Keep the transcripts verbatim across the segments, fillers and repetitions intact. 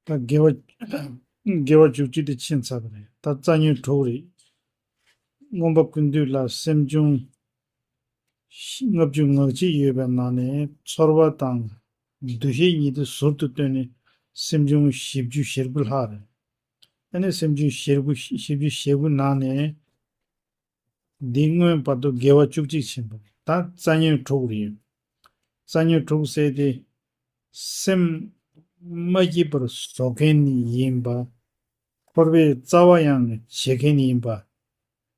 ད་དགེ་བ་དགེ་བ་བཅུ་གཅིག་དེ་ཕྱིན་ཚར་བ་རེད། ད་རྩ་ཉོན་དྲུག་རེད། མངོན་པ་ཀུན་བཏུས་ལ་སེམས་བྱུང་ལྔ་བཅུ་ང་གཅིག་ཡོད་པའི་ནང་ནས་ཚོར་བ་དང་འདུ་ཤེས་གཉིས་དེ་ཟུར་དུ་བཏོན་ནས་སེམས་བྱུང་བཞི་བཅུ་ཞེ་དགུ་ལྷག་རེད། ཨ་ནི་སེམས་བྱུང་ཞེ་དགུ་བཞི་བཅུ་ཞེ་དགུ་ནང་ནས། འདི་སྔོན་བར་དུ་དགེ་བ་བཅུ་གཅིག་ཕྱིན་པ་རེད། ད་རྩ་ཉོན་དྲུག་རེད། རྩ་ཉོན་དྲུག་ཟེར་ཏེ། སེམས་མ་སྐྱིད་པར་བཟོ་མཁན་ཡིན་པ། འཁོར་བའི་རྩ་བ་ཡང་བྱེད་མཁན་ཡིན་པ།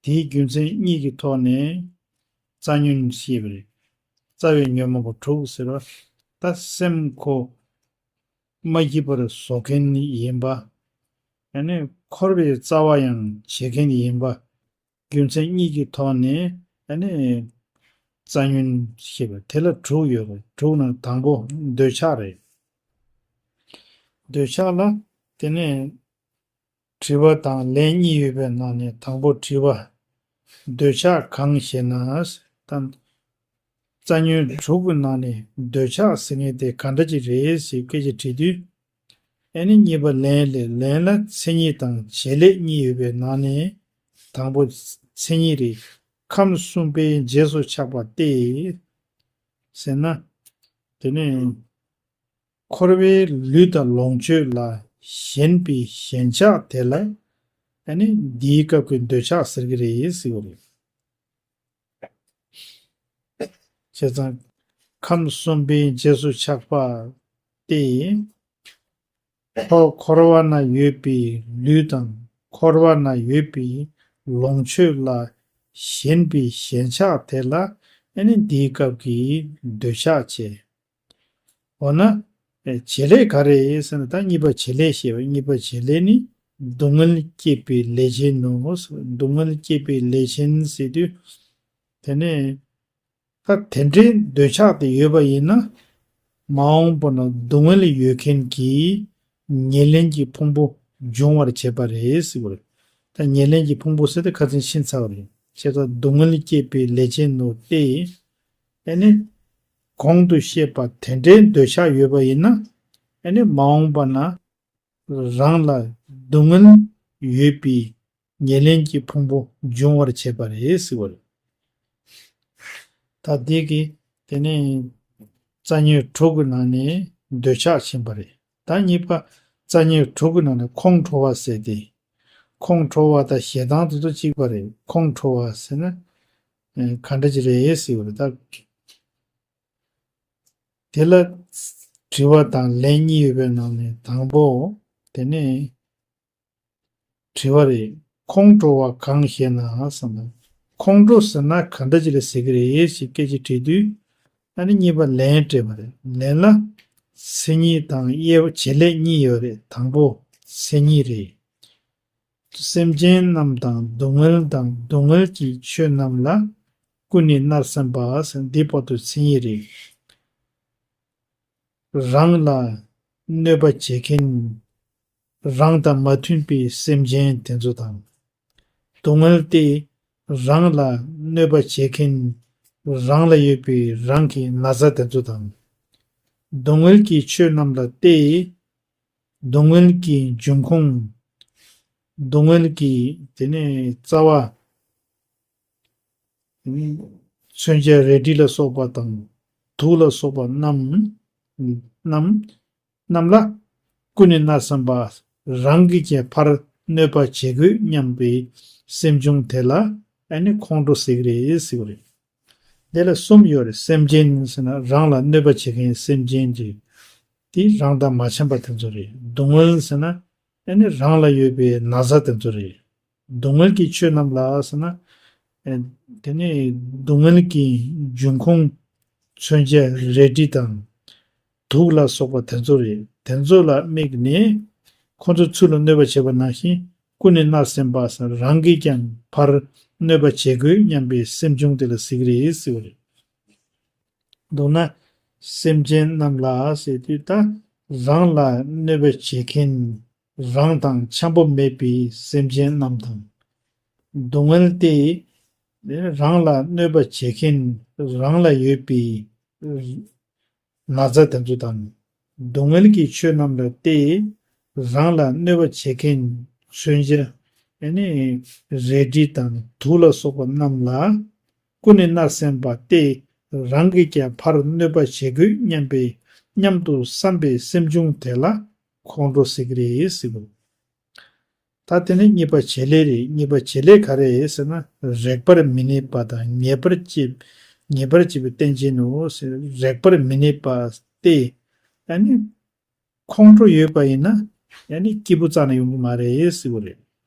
དེའི་རྒྱུ་མཚན་གཉིས་ཀྱི་ཐོག་ནས་རྩ་ཉོན་ཞེས་པ་རེད། རྩ་བའི་ཉོན་མོངས་པ་དྲུག་ཟེར་བ། ད་སེམས་ཁོ་མ་སྐྱིད་པར་བཟོ་མཁན་ཡིན་པ། ཡང་ན་འཁོར་བའི་རྩ་བ་ཡང་བྱེད་མཁན་ཡིན་པ། རྒྱུ་མཚན་གཉིས་ཀྱི་ཐོག་ནས་ཨ་ནི་རྩ་ཉོན་ཞེས་པ་དེ་ལ་དྲུག་ཡོད་རེད། དྲུག་ནང་དང་པོ་འདོད་ཆགས་རེད། འདོད་ཆགས་ལ་དེ་ནས་དྲི་བ་དང་ལན་གཉིས་ཡོད་པའི་ནང་ནས་དང་པོ་དྲི་བ། འདོད་ཆགས་གང་ཞེ་ན། ད་རྩ་ཉོན་དྲུག་གི་ནང་ནས་འདོད་ཆགས་ཟེར་མཁན་དེ་ག་འདྲ་ཅིག་རེད་ཟེར་སྐད་ཆ་དྲིས་དུས། ཨ་ནི་གཉིས་པ་ལན་ལས། ལན་ལ་མཚན་ཉིད་དང་བྱེད་ལས་གཉིས་ཡོད་པའི་ནང་ནས་དང་པོ་མཚན་ཉིད་རེད། ཁམས་གསུམ་པའི་རྗེས་སུ་ཆགས་པ་སྟེ། ཟེར་ན། དེ་ནས་འཁོར་བའི་ལུས་དང་ལོངས་སྤྱོད་ལ་ཞེན་པའི་ཞེན་ཆགས་དེ་ལ་ཨ་ནི་འདིའི་སྐབས་ཀྱི་འདོད་ཆགས་ཟེར་གྱི་རེད་ཟེར་བ་རེད། བྱས་ཙང་ཁམས་གསུམ་པའི་རྗེས་སུ་ཆགས་པ་སྟེ། འཁོར་བ་ན་ཡོད་པའི་ལུས་དང་འཁོར་བ་ན་ཡོད་པའི་ལོངས་སྤྱོད་ལ་ཞེན་པའི་ཞེན་ཆགས་དེ་ལ་ཨ་ནི་འདིའི་སྐབས་ཀྱི་འདོད་ཆགས་བྱས། འོ་ན། བྱེད་ལས་ག་རེ་ཟེར་ན། ད་གཉིས་པ་བྱེད་ལས་ཞེས་པ། གཉིས་པ་བྱེད་ལས་ནི་སྡུག་བསྔལ་བསྐྱེད་པའི་ལས་ཅན་ནོ། སྡུག་བསྔལ་བསྐྱེད་པའི་ལས་ཅན་ཟེར་དུས། དེ་ནས་ད་དེ་འདྲའི་འདོད་ཆགས་དེ་ཡོད་པ་ཡིན་ན། མ་འོངས་པ་ན་སྡུག་བསྔལ་ཡོད་མཁན་གྱི་ཉེར་ལེན་གྱི་ཕུང་པོ་འབྱུང་བར་བྱེད་པ་རེད་ཟེར་བ་རེད། ད་ཉེར་ལེན་གྱི་ཕུང་པོ་ཟེར་དེ་ཁ་སང་ཕྱིན་ཚར་བ་རེད། བྱས་ཙང་སྡུག་བསྔལ་བསྐྱེད་པའི་ལས་ཅན་ནོ་སྟེ། ཨ་ནི། གོང་དུ་བཤད་པ་དེ་འདྲའི་འདོད་ཆགས་ཡོད་པ་ཡིན་ན། ཨ་ནི་མ་འོངས་པ་ན་རང་ལ་སྡུག་བསྔལ་ཡོད་པའི་ཉེར་ལེན་གྱི་ཕུང་པོ་འབྱུང་བར་བྱེད་པ་རེད་ཟེར་བ་རེད། ད་འདི་གི་དེ་ནས་རྩ་ཉོན་དྲུག་གི་ནང་ནས་འདོད་ཆགས་ཕྱིན་པ་རེད། ད་གཉིས་པ་རྩ་ཉོན་དྲུག་གི་ནང་ནས་ཁོང་ཁྲོ་བ་ཟེར་ཏེ། ཁོང་ཁྲོ་བ་དང་ཞེ་སྡང་དེ་ཚོ་གཅིག་པ་རེད། ཁོང་ཁྲོ་བ་ཟེར་ན་ཨེ་ག་འདྲ་ཅིག་རེད་ཟེར་བ་རེད། ད་དེ་ལ་དྲི་བ་དང་ལན་གཉིས་ཡོད་པའི་ནང་ནས་དང་པོ་དེ་ནས་དྲི་བ་རེད། ཁོང་ཁྲོ་བ་གང་ཞེ་ན་ཟེར་ན། ཁོང་ཁྲོ་ཟེར་ན་ག་འདྲ་ཅིག་ལ་ཟེར་གྱི་རེད་ཞེས་སྐད་ཆ་དྲིས་དུས། ཨ་ནི་གཉིས་པ་ལན་སྤྲད་པ་རེད། ལན་ལ་མཚན་ཉིད་དང་དབྱེ་བ་བྱེད་ལས་གཉིས་ཡོད་རེད། དང་པོ་མཚན་ཉིད་རེད། སེམས་ཅན་རྣམས་དང་སྡུག་བསྔལ་དང་སྡུག་བསྔལ་གྱི་ཆོས་རྣམས་ལ་ཀུན་ནས་མནར་སེམས་པ་ཟེར་འདི་བར་དུ་མཚན་ཉིད་རེད། རང་ལ་གནོད་པ་བྱེད་མཁན། རང་དང་མ་མཐུན་པའི་སེམས་ཅན་དེ་ཚོ་དང་། སྡུག་བསྔལ་ཏེ་རང་ལ་གནོད་པ་བྱེད་མཁན། རང་ལ་ཡོད་པའི་རང་གི་ན་ཚ་དེ་ཚོ་དང་། སྡུག་བསྔལ་གྱི་ཆོས་རྣམས་ལ་སྟེ། སྡུག་བསྔལ་གྱི་འབྱུང་ཁུངས། སྡུག་བསྔལ་གྱི་དེ་ནས་རྩ་བ། མཚོན་ཆ་རལ་གྲི་ལ་སོགས་པ་དང་། དུག་ལ་སོགས་པ་རྣམས། རྣམས། རྣམས་ལ་ཀུན་ནས་མནར་སེམས་པ། རང་གིས་ཀྱང་ཕར་གནོད་པ་བྱེད་དགོས་སྙམ་པའི་སེམས་བྱུང་དེ་ལ་ཨ་ནི་ཁོང་ཁྲོ་ཟེར་གྱི་རེད་ཟེར་བ་རེད། དེ་ལ་གསུམ་ཡོད་རེད། སེམས་ཅན་ཟེར་ན་རང་ལ་གནོད་པ་བྱེད་མཁན་སེམས་ཅན་གྱི། དེ་རང་དང་མ་འཆམ་པ་དེ་ཚོ་རེད། སྡུག་བསྔལ་ཟེར་ན་ཨ་ནི་རང་ལ་ཡོད་པའི་ན་ཚ་དེ་ཚོ་རེད། སྡུག་བསྔལ་གྱི་ཆོས་རྣམས་ལ་ཟེར་ན། ཨེ། དེ་ནས་སྡུག་བསྔལ་གྱི་འབྱུང་ཁུངས་མཚོན་ཆ་རལ་གྲི་དང་། དུག་ལ་སོགས་པ་དེ་ཚོ་རེད། དེ་ཚོ་ལ་དམིགས་ནས་ཁོ་ཚོ་ཚུར་ལ་གནོད་པ་བྱེད་པ་ནང་བཞིན་ཀུན་ནས་མནར་སེམས་པ་ཟེར་རང་གིས་ཀྱང་ཕར་གནོད་པ་བྱེད་དགོས་སྙམ་པའི་སེམས་བྱུང་དེ་ལ་ཟེར་གྱི་རེད་ཟེར་བ་རེད། མདོར་ན་སེམས་ཅན་རྣམས་ལ་ཟེར་དུས་ད་རང་ལ་གནོད་པ་བྱེད་མཁན། རང་དང་འཆམ་པོ་མེད་པའི་སེམས་ཅན་རྣམས་དང་། སྡུག་བསྔལ་ཏེ་རང་ལ་གནོད་པ་བྱེད་མཁན་རང་ལ་ཡོད་པའི་ན་ཚ་དེ་ཚོ་དང་། སྡུག་བསྔལ་གྱི་ཆོས་རྣམས་ལ་སྟེ། རང་ལ་གནོད་པ་བྱེད་མཁན་མཚོན་ཆ་ཨ་ནི་རལ་གྲི་དང་དུག་ལ་སོགས་པ་རྣམས་ལ་ཀུན་ནས་མནར་སེམས་པ་སྟེ། རང་གིས་ཀྱང་ཕར་གནོད་པ་བྱེད་དགོས་སྙམ་པའི་སྙམ་དུ་བསམ་པའི་སེམས་བྱུང་དེ་ལ་ཁོང་ཁྲོ་ཟེར་གྱི་རེད་ཟེར་བ། ད་དེ་ནས་གཉིས་པ་བྱེད་ལས་རེད། གཉིས་པ་བྱེད་ལས་ག་རེ་རེད་ཟེར་ན། རེག་པར་མི་ནུས་པ་དང་ཉེས་པར་བྱེད། ཉེས་པར་བྱེད་པའི་རྟེན་ཅན་ནོ་ཟེར། རེག་པར་མི་ནུས་པ་སྟེ། ཨ་ནི་ཁོང་ཁྲོ་ཡོད་པ་ཡིན་ན་ཨ་ནི་སྐྱིད་པོ་རྩ་ནས་ཡོང་གི་མ་རེད་ཟེར་བ་རེད།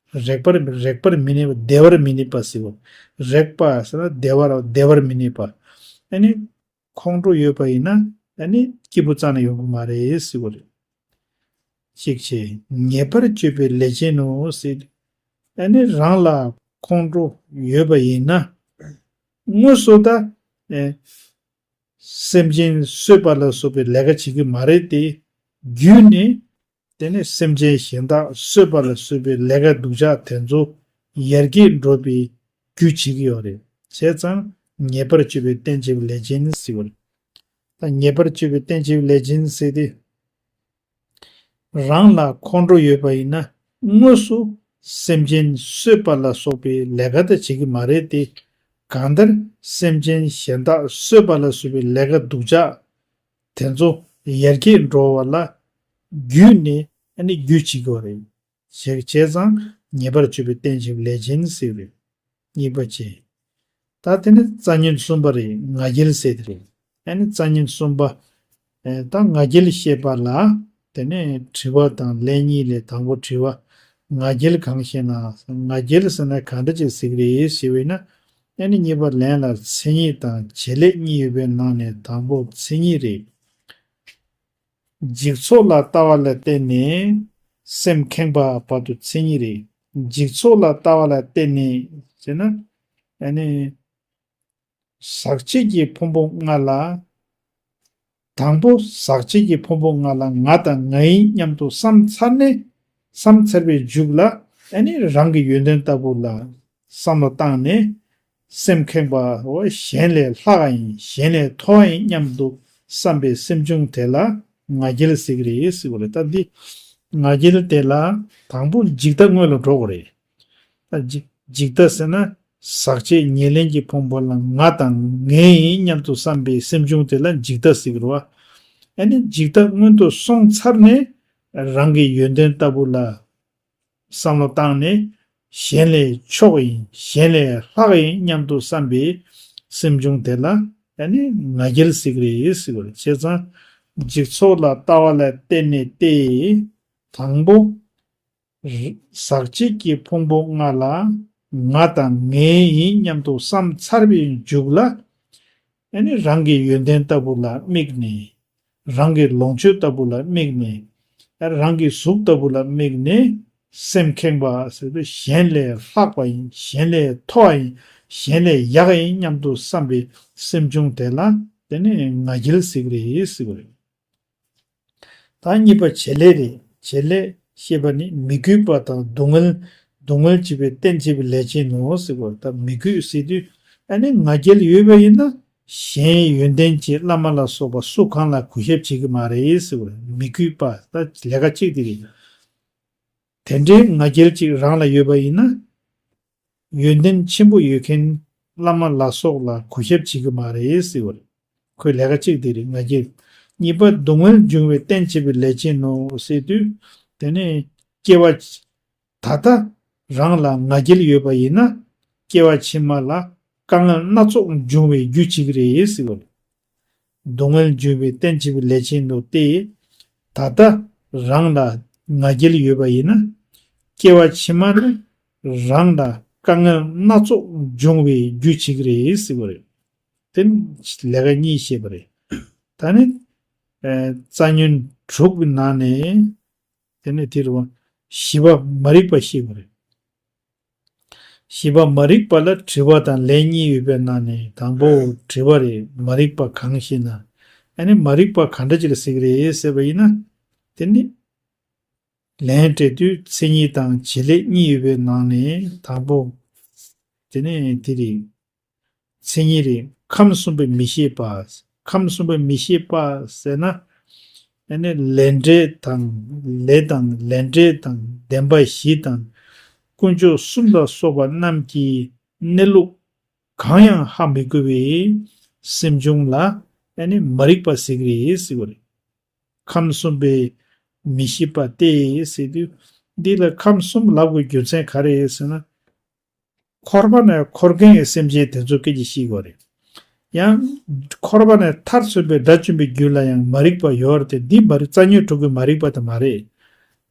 རེག་པར་རེག་པར་མི་ནུས་པ་བདེ་བར་མི་ནུས་པ་ཟེར་བ། རེག་པ་ཟེར་ན་བདེ་བར་བདེ་བར་མི་ནུས་པ། ཨ་ནི་ཁོང་ཁྲོ་ཡོད་པ་ཡིན་ན་ཨ་ནི་སྐྱིད་པོ་རྩ་ནས་ཡོང་གི་མ་རེད་ཟེར་བ་རེད། གཅིག་བྱས། ཉེས་པར་སྤྱོད་པའི་ལས་ཅན་ནོ་ཟེར། ཨ་ནི་རང་ལ་ཁོང་ཁྲོ་ཡོད་པ་ཡིན་ན། དངོས་སུ་ད་ཨེ་སེམས་ཅན་གསོད་པ་ལ་སོགས་པའི་ལས་ཀ་བྱེད་ཀྱི་མ་རེད་དེ། བརྒྱུད་ནས་དེ་ནས་སེམས་ཅན་གཞན་དག་གསོད་པ་ལ་སོགས་པའི་ལས་ཀ་སྡུག་ཅག་དེ་ཚོ་ཡར་རྒྱས་འགྲོ་བའི་རྒྱུ་བྱེད་ཀྱི་ཡོད་རེད། བྱས་ཙང་ཉེས་པར་སྤྱོད་པའི་རྟེན་བྱེད་པའི་ལས་ཅན་ཟེར་བ་རེད། ད་ཉེས་པར་སྤྱོད་པའི་རྟེན་བྱེད་པའི་ལས་ཅན་ཟེར་ཏེ། རང་ལ་ཁོང་ཁྲོ་ཡོད་པ་ཡིན་ན་དངོས་སུ་སེམས་ཅན་གསོད་པ་ལ་སོགས་པའི་ལས་ཀ་དེ་བྱེད་ཀྱི་མ་རེད་དེ། གང་ལྟར་སེམས་ཅན་གཞན་དག་གསོད་པ་ལ་སོགས་པའི་ལས་ཀ་སྡུག་ཅག་དེ་ཚོ་ཡར་རྒྱས་འགྲོ་བ་ལ་བརྒྱུད་ནས་ཨ་ནི་རྒྱུ་བྱེད་ཀྱི་ཡོད་རེད། བྱས་བྱས་ཙང་ཉེས་པར་སྤྱོད་པའི་རྟེན་བྱེད་པའི་ལས་ཅན་ཟེར་བ་རེད། གཉིས་པ་བྱས། ད་དེ་ནི་རྩ་ཉོན་གསུམ་པ་རེད། ང་རྒྱལ་ཟེར་དེ་རེད། ཨ་ནི་རྩ་ཉོན་གསུམ་པ། ཨེ་ད་ང་རྒྱལ་བཤད་པ་ལ་དེ་ནས་དྲི་བ་དང་ལན་གཉིས་ལས། དང་པོ་དྲི་བ། ང་རྒྱལ་གང་ཞེ་ན། ང་རྒྱལ་ཟེར་ན་ག་འདྲ་ཅིག་ཟེར་གི་རེད་ཟེར་བས་ན། ཨ་ནི་གཉིས་པ་ལན་ལ་མཚན་ཉིད་དང་བྱེད་ལས་གཉིས་ཡོད་པའི་ནང་ནས་དང་པོ་མཚན་ཉིད་རེད། འཇིག་ཚོགས་ལ་ལྟ་བ་ལ་བརྟེན་ནས་སེམས་ཁེངས་པ་བར་དུ་མཚན་ཉིད་རེད། འཇིག་ཚོགས་ལ་ལྟ་བ་ལ་བརྟེན་ནས་ཟེར་ན། ཨ་ནི་ཟག་བཅས་ཀྱི་ཕུང་པོ་ལྔ་ལ། དང་པོ་ཟག་བཅས་ཀྱི་ཕུང་པོ་ལྔ་ལ་ང་དང་ང་ཡིན་སྙམ་དུ་བསམ་ཚར་ནས། བསམ་ཚར་བའི་མཇུག་ལ་ཨ་ནི་རང་གི་ཡོན་ཏན་ལྟ་བུ་ལ་བསམ་བློ་བཏང་ནས། སེམས་ཁེངས་པ། འོ་གཞན་ལས་ལྷག་པ་ཡིན། གཞན་ལས་མཐོ་བ་ཡིན་སྙམ་དུ་བསམ་པའི་སེམས་བྱུང་དེ་ལ་ང་རྒྱལ་ཟེར་གྱི་རེད་ཟེར་བ་རེད། ད་འདི་ང་རྒྱལ་དེ་ལ་དང་པོ་འཇིག་ལྟ་སྔོན་ལ་འགྲོ་དགོས་རེད། ད་འཇིག་འཇིག་ལྟ་ཟེར་ན་ཟག་བཅས་ཉེར་ལེན་གྱི་ཕུང་པོ་ལ་ང་དང་ངའི་ཡིན་སྙམ་དུ་བསམ་པའི་སེམས་བྱུང་དེ་ལ་འཇིག་ལྟ་ཟེར་གྱི་རེད་བ། ཨ་ནི་འཇིག་ལྟ་སྔོན་དུ་སོང་ཚར་ནས་རང་གི་ཡོན་ཏན་ལྟ་བུ་ལ་བསམ་བློ་བཏང་ནས། གཞན་ལས་མཆོག་ཡིན། གཞན་ལས་ལྷག་ཡིན་སྙམ་དུ་བསམ་པའི་སེམས་བྱུང་དེ་ལ་ཨ་ནི་ང་རྒྱལ་ཟེར་གྱི་རེད་ཟེར་བ་རེད། བྱས་ཙང་འཇིག་ཚོགས་ལ་ལྟ་བ་ལ་བརྟེན་ནས་ཏེ། དང་པོ། ཟག་བཅས་ཀྱི་ཕུང་པོ་ལྔ་ལ་ང་དང་ངའི་ཡིན་སྙམ་དུ་བསམ་ཚར་བའི་མཇུག་ལ། ཨ་ནི་རང་གི་ཡོན་ཏན་ལྟ་བུ་ལ་དམིགས་ནས། རང་གི་ལོངས་སྤྱོད་ལྟ་བུ་ལ་དམིགས་ནས། ཨ་རང་གི་གཟུགས་ལྟ་བུ་ལ་དམིགས་ནས། སེམས་ཁེངས་པ་ཟེར་དུས་གཞན་ལས་ལྷག་པ་ཡིན། གཞན་ལས་མཐོ་བ་ཡིན། གཞན་ལས་ཡག་ཡིན་སྙམ་དུ་བསམ་པའི་སེམས་བྱུང་དེ་ལ་དེ་ནི་ང་རྒྱལ་ཟེར་གྱི་རེད་ཟེར་བ་རེད། ད་གཉིས་པ་བྱེད་ལས་རེད། བྱེད་ལས་ཞེས་པ་ནི་མི་གུས་པ་དང་སྡུག་བསྔལ། སྡུག་བསྔལ་བྱེད་པའི་རྟེན་བྱེད་པའི་ལས་ཅན་ནོ་ཟེར་བ། ད་མི་གུས་ཟེར་དུས་ཨ་ནི་ང་རྒྱལ་ཡོད་པ་ཡིན་ན་གཞན་ཡོན་ཏན་ཅན་བླ་མ་ལ་སོགས་པ་སུ་གང་ལ་གུས་ཞབས་བྱེད་ཀྱི་མ་རེད་ཟེར་བ། མི་གུས་པ་ད་ལས་ཀ་གཅིག་དེ་རེད། དེ་འདྲའི་ང་རྒྱལ་གཅིག་རང་ལ་ཡོད་པ་ཡིན་ན། ཡོན་ཏན་ཆེན་པོ་ཡོད་མཁན་བླ་མ་ལ་སོགས་ལ་གུས་ཞབས་བྱེད་ཀྱི་མ་རེད་ཟེར་བ་རེད། ཁོའི་ལས་ཀ་གཅིག་དེ་རེད། ང་རྒྱལ། གཉིས་པ་སྡུག་བསྔལ་འབྱུང་བའི་རྟེན་བྱེད་པའི་ལས་ཅན་ནོ་ཟེར་དུས། དེ་ནས་སྐྱེ་བ་ད་ལྟ་རང་ལ་ང་རྒྱལ་ཡོད་པ་ཡིན་ན་སྐྱེ་བ་ཕྱི་མ་ལ་དཀའ་ངལ་སྣ་ཚོགས་འབྱུང་བའི་རྒྱུ་བྱེད་ཀྱི་རེད་ཟེར་བ་རེད། སྡུག་བསྔལ་འབྱུང་བའི་རྟེན་བྱེད་པའི་ལས་ཅན་ནོ་སྟེ། ད་ལྟ་རང་ལ་ང་རྒྱལ་ཡོད་པ་ཡིན་ན། སྐྱེ་བ་ཕྱི་མ་ནི་རང་ལ་དཀའ་ངལ་སྣ་ཚོགས་འབྱུང་བའི་རྒྱུ་བྱེད་ཀྱི་རེད་ཟེར་བ་རེད། དེ་ནི་ལས་ཀ་གཉིས་བཤད་པ་རེད། ད་ནི་ཨ་རྩ་ཉོན་དྲུག་གི་ནང་ནས་དེ་ནི་དེ་རུ་བཞི་པ་མ་རིག་པ་བཤད་པ་རེད། བཞི་པ་མ་རིག་པ་ལ་དྲི་བ་དང་ལན་གཉིས་ཡོད་པའི་ནང་ནས་དང་པོ་དྲི་བ་རེད། མ་རིག་པ་གང་ཞེ་ན། ཨ་ནི་མ་རིག་པ་ག་འདྲ་ཅིག་ལ་ཟེར་གྱི་རེད་ཟེར་བ་ཡིན་ན། དེ་ནི་ལན་སྤྲད་དུས་མཚན་ཉིད་དང་བྱེད་ལས་གཉིས་ཡོད་པའི་ནང་ནས་དང་པོ། དེ་ནི་དེ་རེད། མཚན་ཉིད་རེད། ཁམས་གསུམ་པའི་མི་ཤེས་པ། ཁམས་གསུམ་པའི་མི་ཤེས་པ་ཟེར་ན། ཨ་ནི་ལས་འབྲས་དང་ལས་དང་ལས་འབྲས་དང་བདེན་པ་བཞི་དང་དཀོན་མཆོག་གསུམ་ལ་སོགས་པ་རྣམས་ཀྱི་གནས་ལུགས་གང་ཡང་ཧ་མི་གོ་བའི་སེམས་བྱུང་ལ་ཨ་ནི་མ་རིག་པ་ཟེར་གྱི་རེད་ཟེར་བ་རེད། ཁམས་གསུམ་པའི་མི་ཤེས་པ་སྟེ་ཟེར་དུས། འདི་ལ་ཁམས་གསུམ་ལབ་དགོས་རྒྱུ་མཚན་ག་རེ་རེད་ཟེར་ན། འཁོར་བ་ནས་འཁོར་མཁན་གྱི་སེམས་ཅན་དེ་ཚོ་སྐད་ཆ་བཤད་དགོས་རེད། ཡང་། འཁོར་བ་ནས་མཐར་སོན་པའི་དགྲ་བཅོམ་པའི་རྒྱུད་ལ་ཡང་མ་རིག་པ་ཡོད་རེད་དེ། འདི་མ་རིག་རྩ་ཉོན་དྲུག་གི་མ་རིག་པ་དེ་མ་རེད།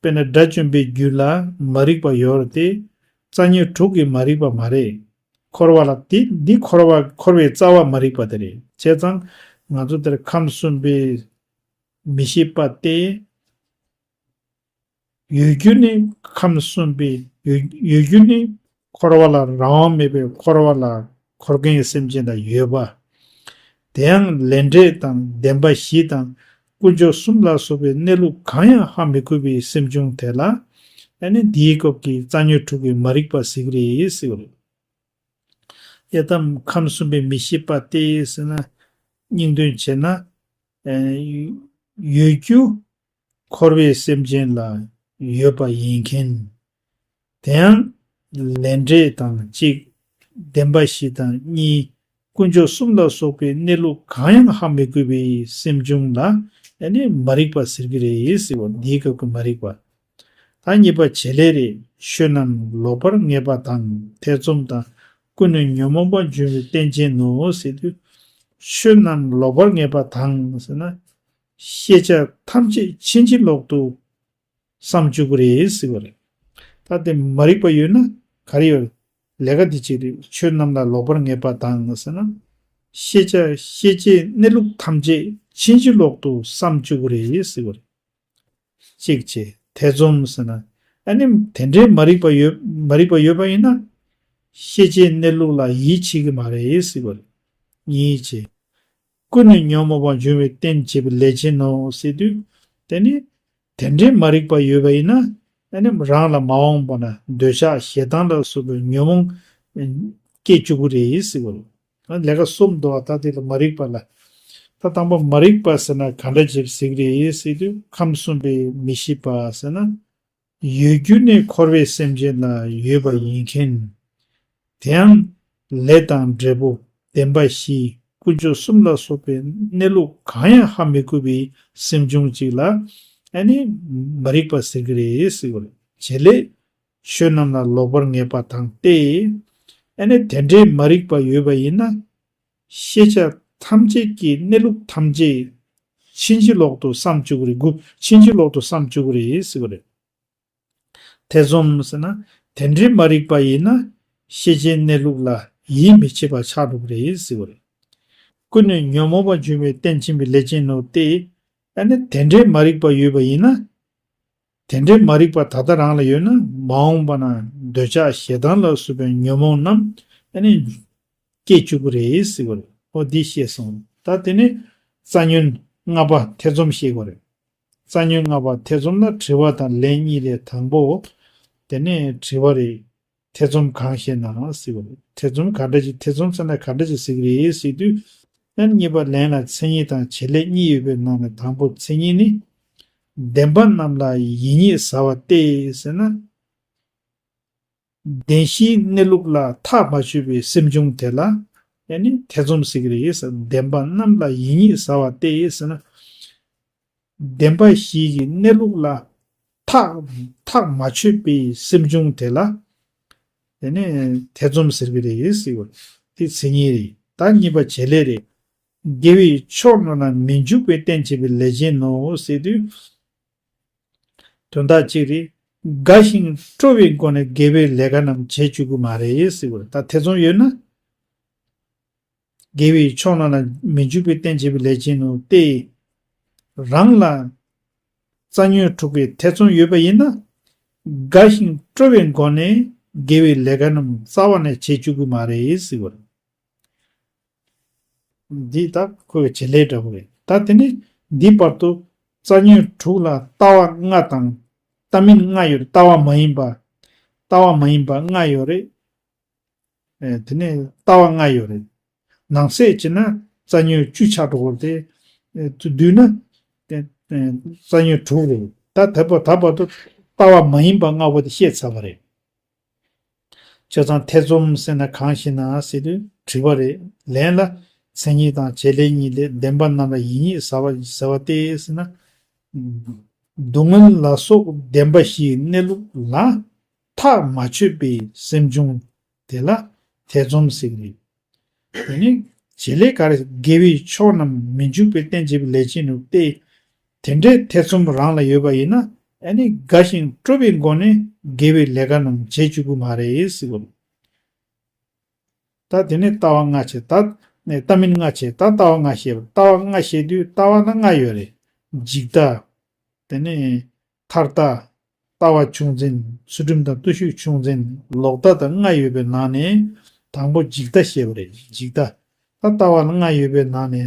དཔེར་ན་དགྲ་བཅོམ་པའི་རྒྱུད་ལ་མ་རིག་པ་ཡོད་རེད་དེ། རྩ་ཉོན་དྲུག་གི་མ་རིག་པ་མ་རེད། འཁོར་བ་ལ་དེ་འདི་འཁོར་བ་འཁོར་བའི་རྩ་བ་མ་རིག་པ་དེ་རེད། བྱས་ཙང་ང་ཚོ་འདིར་ཁམས་གསུམ་པའི་མི་ཤེས་པ་སྟེ། ཡོད་རྒྱུ་ནི་ཁམས་གསུམ་པའི་ཡོད་ཡོད་རྒྱུ་ནི་འཁོར་བ་ལ་རང་དབང་མེད་པའི་འཁོར་བ་ལ་འཁོར་མཁན་གྱི་སེམས་ཅན་ལ་ཡོད་པ། དེ་ཡང་ལས་འབྲས་དང་བདེན་པ་བཞི་དང་དཀོན་མཆོག་གསུམ་ལ་སོགས་པའི་གནས་ལུགས་གང་ཡང་ཧ་མི་གོ་བའི་སེམས་བྱུང་དེ་ལ་ཨ་ནི་འདིའི་སྐབས་ཀྱི་རྩ་ཉོན་དྲུག་གི་མ་རིག་པ་ཟེར་གྱི་རེད་ཟེར་བ་རེད། ཡ་དམ་ཁམས་གསུམ་པའི་མི་ཤེས་པ་སྟེ་ཟེར་ན། སྙིང་དོན་བྱས་ན། ཨ་ཡོད་རྒྱུ་འཁོར་བའི་སེམས་ཅན་ལ་ཡོད་པ་ཡིན་མཁན། དེ་ཡང་ལས་འབྲས་དང་གཅིག་བདེན་པ་བཞི་དང་གཉིས། དཀོན་མཆོག་གསུམ་ལ་སོགས་པའི་གནས་ལུགས་གང་ཡང་ཧ་མི་གོ་བའི་སེམས་བྱུང་ལ་ཨ་ནི་མ་རིག་པ་ཟེར་གྱི་རེད་ཟེར་བ་འདིའི་སྐབས་ཀྱི་མ་རིག་པ། ད་གཉིས་པ་བྱེད་ལས་རེད། ཆོས་རྣམས་ལོག་པར་ངེས་པ་དང་ཐེ་ཚོམ་དང་། ཀུན་ནས་ཉོན་མོངས་པ་འབྱུང་བའི་རྟེན་ཅན་ནོ་ཟེར་དུས། ཆོས་རྣམས་ལོག་པར་ངེས་པ་དང་ཟེར་ན། ཤེས་བྱ་ཐམས་ཅད་ཕྱིན་ཅི་ལོག་ཏུ་བསམ་བཅུག་གི་རེད་ཟེར་བ་རེད། ད་དེ་མ་རིག་པ་ཡོད་ན་ག་རེ་ཡོད། ལས་ཀ་འདི་བྱེད་དུས་ཆོས་རྣམས་ལ་ལོག་པར་ངེས་པ་དང་ཟེར་ན། ཤེས་བྱ་ཤེས་བྱའི་གནས་ལུགས་ཐམས་ཅད་ཕྱིན་ཅི་ལོག་ཏུ་བསམ་བཅུག་གི་རེད་ཟེར་བ་རེད། གཅིག་བྱས་ཐེ་ཚོམ་ཟེར་ན། ཨ་ནི་དེ་འདྲའི་མ་རིག་པ་ཡོད་མ་རིག་པ་ཡོད་པ་ཡིན་ན། ཤེས་བྱའི་གནས་ལུགས་ལ་ཡིད་ཆེས་ཀྱི་མ་རེད་ཟེར་བ་རེད། གཉིས་བྱས། ཀུན་ནས་ཉོན་མོངས་པ་འབྱུང་བའི་རྟེན་བྱེད་པའི་ལས་ཅན་ནོ་ཟེར་དུས། དེ་ནི་དེ་འདྲའི་མ་རིག་པ་ཡོད་པ་ཡིན་ན། ཨ་ནི་རང་ལ་མ་འོངས་པ་ན་འདོད་ཆགས་ཞེ་སྡང་ལ་སོགས་པའི་ཉོན་མོངས་སྐྱེ་བཅུག་གི་རེད་ཟེར་བ་རེད། ལས་ཀ་གསུམ་འདུག་པ། ད་དེ་ལ་མ་རིག་པ་ལ། ད་དང་པོ་མ་རིག་པ་ཟེར་ན་ག་འདྲ་ཅིག་ཟེར་གྱི་རེད་ཟེར་དུས་ཁམས་གསུམ་པའི་མི་ཤེས་པ་ཟེར་ན། ཡོད་རྒྱུ་ནི་འཁོར་བའི་སེམས་ཅན་ལ་ཡོད་པ་ཡིན་མཁན། དེའང་ལས་དང་འབྲས་བུ་བདེན་པ་བཞི་དཀོན་མཆོག་གསུམ་ལ་སོགས་པའི་གནས་ལུགས་གང་ཡང་ཧ་མི་གོ་བའི་སེམས་བྱུང་ཅིག་ལ་ཨ་ནི་མ་རིག་པ་ཟེར་གྱི་རེད་ཟེར་བ་རེད། བྱེད་ལས། ཆོས་རྣམས་ལ་ལོག་པར་ངེས་པ་དང་སྟེ། ཨ་ནི་དེ་འདྲའི་མ་རིག་པ་ཡོད་པ་ཡིན་ན། ཤེས་བྱ་ཐམས་ཅད་ཀྱི་གནས་ལུགས་ཐམས་ཅད་ཕྱིན་ཅི་ལོག་ཏུ་བསམ་བཅུག་གི་རེད། དགུ་ཕྱིན་ཅི་ལོག་ཏུ་བསམ་བཅུག་གི་རེད་ཟེར་བ་རེད། ཐེ་ཚོམ་ཟེར་ན། དེ་འདྲའི་མ་རིག་པ་ཡིན་ན། ཤེས་བྱའི་གནས་ལུགས་ལ་ཡིད་མི་ཆེས་པ་ཆགས་འགྲོ་གི་རེད་ཟེར་བ་རེད། ཀུན་ནས་ཉོན་མོངས་པ་འབྱུང་བའི་རྟེན་བྱེད་པའི་ལས་ཅན་ནོ་སྟེ། ཨ་ནི་དེ་འདྲའི་མ་རིག་པ་ཡོད་པ་ཡིན་ན། དེ་འདྲའི་མ་རིག་པ་ད་ལྟ་རང་ལ་ཡོད་ན་མ་འོངས་པ་ན་འདོད་ཆགས་ཞེ་སྡང་ལ་སོགས་པའི་ཉོན་མོངས་རྣམས་ཨ་ནི་སྐྱེ་བཅུག་གི་རེད་ཟེར་བ་རེད། འོ་འདི་ཤེས་སོང་། ད་དེ་ནི་རྩ་ཉོན་ལྔ་པ་ཐེ་ཚོམ་ཤེས་དགོས་རེད། རྩ་ཉོན་ལྔ་པ་ཐེ་ཚོམ་ལ་དྲི་བ་དང་ལན་གཉིས་རེད། དང་པོ། དེ་ནས་དྲི་བ་རེད། ཐེ་ཚོམ་གང་ཞེ་ན་ཟེར་བ་རེད། ཐེ་ཚོམ་ག་འདྲ་ཅིག་ཐེ་ཚོམ་ཟེར་ན་ག་འདྲ་ཅིག་ཟེར་གྱི་རེད་ཟེར་དུས། ཨ་ནི་གཉིས་པ་ལན་ལ་མཚན་ཉིད་དང་བྱེད་ལས་གཉིས་ཡོད་པའི་ནང་ནས་དང་པོ་མཚན་ཉིད་ནི། བདེན་པ་རྣམས་ལ་ཡིད་གཉིས་ཟ་བ་སྟེ་ཟེར་ན། བདེན་བཞིའི་གནས་ལུགས་ལ་ཐག་མ་ཆོད་པའི་སེམས་བྱུང་དེ་ལ་ཨ་ནི་ཐེ་ཚོམ་ཟེར་གྱི་རེད་ཟེར། བདེན་པ་རྣམས་ལ་ཡིད་གཉིས་ཟ་བ་སྟེ་ཟེར་ན། བདེན་པ་བཞི་ཡི་གནས་ལུགས་ལ་ཐག་ཐག་མ་ཆོད་པའི་སེམས་བྱུང་དེ་ལ་དེ་ནས་ཐེ་ཚོམ་ཟེར་གྱི་རེད་ཟེར་བ་དེ་མཚན་ཉིད་རེད། ད་གཉིས་པ་བྱེད་ལས་རེད། དགེ་བའི་ཕྱོགས་རྣམས་ལ་མི་འཇུག་པའི་རྟེན་བྱེད་པའི་ལས་ཅན་ནོ་ཟེར་དུས། དོན་དག་གཅིག་རེད། དགའ་ཞིང་སྤྲོ་བའི་སྒོ་ནས་དགེ་བའི་ལས་ཀ་རྣམས་བྱེད་བཅུག་གི་མ་རེད་ཟེར་བ་རེད། ད་ཐེ་ཚོམ་ཡོད་ན། དགེ་བའི་ཕྱོགས་རྣམས་ལ་མི་འཇུག་པའི་རྟེན་བྱེད་པའི་ལས་ཅན་ནོ་སྟེ། རང་ལ་རྩ་ཉོན་དྲུག་གི་ཐེ་ཚོམ་ཡོད་པ་ཡིན་ན། དགའ་ཞིང་སྤྲོ་བའི་སྒོ་ནས་དགེ་བའི་ལས་ཀ་རྣམས་རྩ་བ་ནས་བྱེད་བཅུག་གི་མ་རེད་ཟེར་བ་རེད། འདི་ད་ཁོའི་བྱེད་ལས་འདྲ་པོ་རེད། ད་དེ་ནི་འདི་བར་དུ་རྩ་ཉོན་དྲུག་ལ་ལྟ་བ་ལྔ་དང་། ལྟ་མིན་ལྔ་ཡོད་རེད། ལྟ་བ་མ་ཡིན་པ། ལྟ་བ་མ་ཡིན་པ་ལྔ་ཡོད་རེད། ཨེ་དེ་ནས་ལྟ་བ་ལྔ་ཡོད་རེད། ནང་གསེས་བྱས་ན་རྩ་ཉོན་བཅུ་ཆགས་འགྲོ་གི་རེད་དེ། ཨེ་དེ་བསྡུས་ན་དེ་ རྩ་ཉོན་དྲུག་རེད། ད་ད་བར་ད་བར་དུ་ལྟ་བ་མ་ཡིན་པ་ལྔ་པོ་དེ་བཤད་ཚར་བ་རེད། བྱས་ཙང་ཐེ་ཚོམ་ཟེར་ན་གང་ཞེ་ན་ཟེར་དུས་དྲི་བ་རེད། ལན་ལ། མཚན་ཉིད་དང་བྱེད་ལས་གཉིས་ལས་བདེན་པ་རྣམས་ལ་ཡིན་ཉིད་ཟ་བ་ཟ་བ་སྟེ་ཟེར་ན། སྡུག་བསྔལ་ལ་སོགས་བདེན་པ་བཞིའི་གནས་ལུགས་ལ་ཐག་མ་ཆོད་པའི་སེམས་བྱུང་དེ་ལ་ཐེ་ཚོམ་ཟེར་གི་རེད། དེ་ནི་བྱེད་ལས་ག་རེ་དགེ་བའི་ཕྱོགས་རྣམས་མི་འཇུག་པའི་རྟེན་བྱེད་པའི་ལས་ཅན་ནུབ་སྟེ། དེ་འདྲའི་ཐེ་ཚོམ་རང་ལ་ཡོད་པ་ཡིན་ན་ཨ་ནི་དགའ་ཞིང་སྤྲོ་བའི་སྒོ་ནས་དགེ་བའི་ལས་ཀ་རྣམས་བྱེད་བཅུག་གི་མ་རེད་ཟེར་བ། ད་དེ་ནས་ལྟ་བ་ལྔ་བྱས། ད་ནས་ལྟ་མིན་ལྔ་བྱས། ད་ལྟ་བ་ལྔ་བཤད་པ། ལྟ་བ་ལྔ་བཤད་དུས་ལྟ་བ་ན་ལྔ་ཡོད་རེད། འཇིག་ལྟ། དེ་ནས་མཐར་ལྟ། ལྟ་བ་བྱུང་འཛིན། ཚུལ་ཁྲིམས་དང་བརྟུལ་ཞུགས་བྱུང་འཛིན། ལོག་ལྟ་དང་ལྔ་ཡོད་པའི་ནང་ནས་དང་པོ་འཇིག་ལྟ་བཤད་པ་རེད། འཇིག་ལྟ། ད་ལྟ་བ་ལ་ལྔ་ཡོད་པའི་ནང་ནས་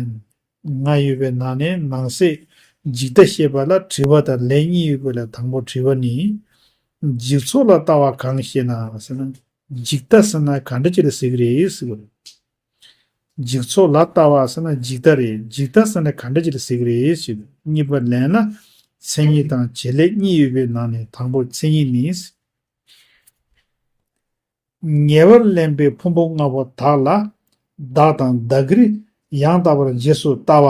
ལྔ་ཡོད་པའི་ནང་ནས་ནང་གསེས་འཇིག་ལྟ་བཤད་པ་ལ་དྲི་བ་དང་ལན་གཉིས་ཡོད་པ་ལ་དང་པོ་དྲི་བ་ནི། འཇིག་ཚོགས་ལ་ལྟ་བ་གང་ཞེ་ན་ཟེར་ན། འཇིག་ལྟ་ཟེར་ན་ག་འདྲ་ཅིག་ལ་ཟེར་གི་རེད་ཟེར་བ་རེད། འཇིག་ཚོགས་ལ་ལྟ་བ་ཟེར་ན་འཇིག་ལྟ་རེད། འཇིག་ལྟ་ཟེར་ན་ག་འདྲ་ཅིག་ལ་ཟེར་གི་རེད་ཞེས་གཉིས་པ་ལན་ལ། མཚན་ཉིད་དང་བྱེད་ལས་གཉིས་ཡོད་པའི་ནང་ནས་དང་པོ་མཚན་ཉིད་ནི། ཉེ་བར་ལེན་པའི་ཕུང་པོ་ལྔ་པོ་དག་ལ་བདག་དང་བདག་གིར་ཡང་དག་པར་རྗེས་སུ་ལྟ་བ་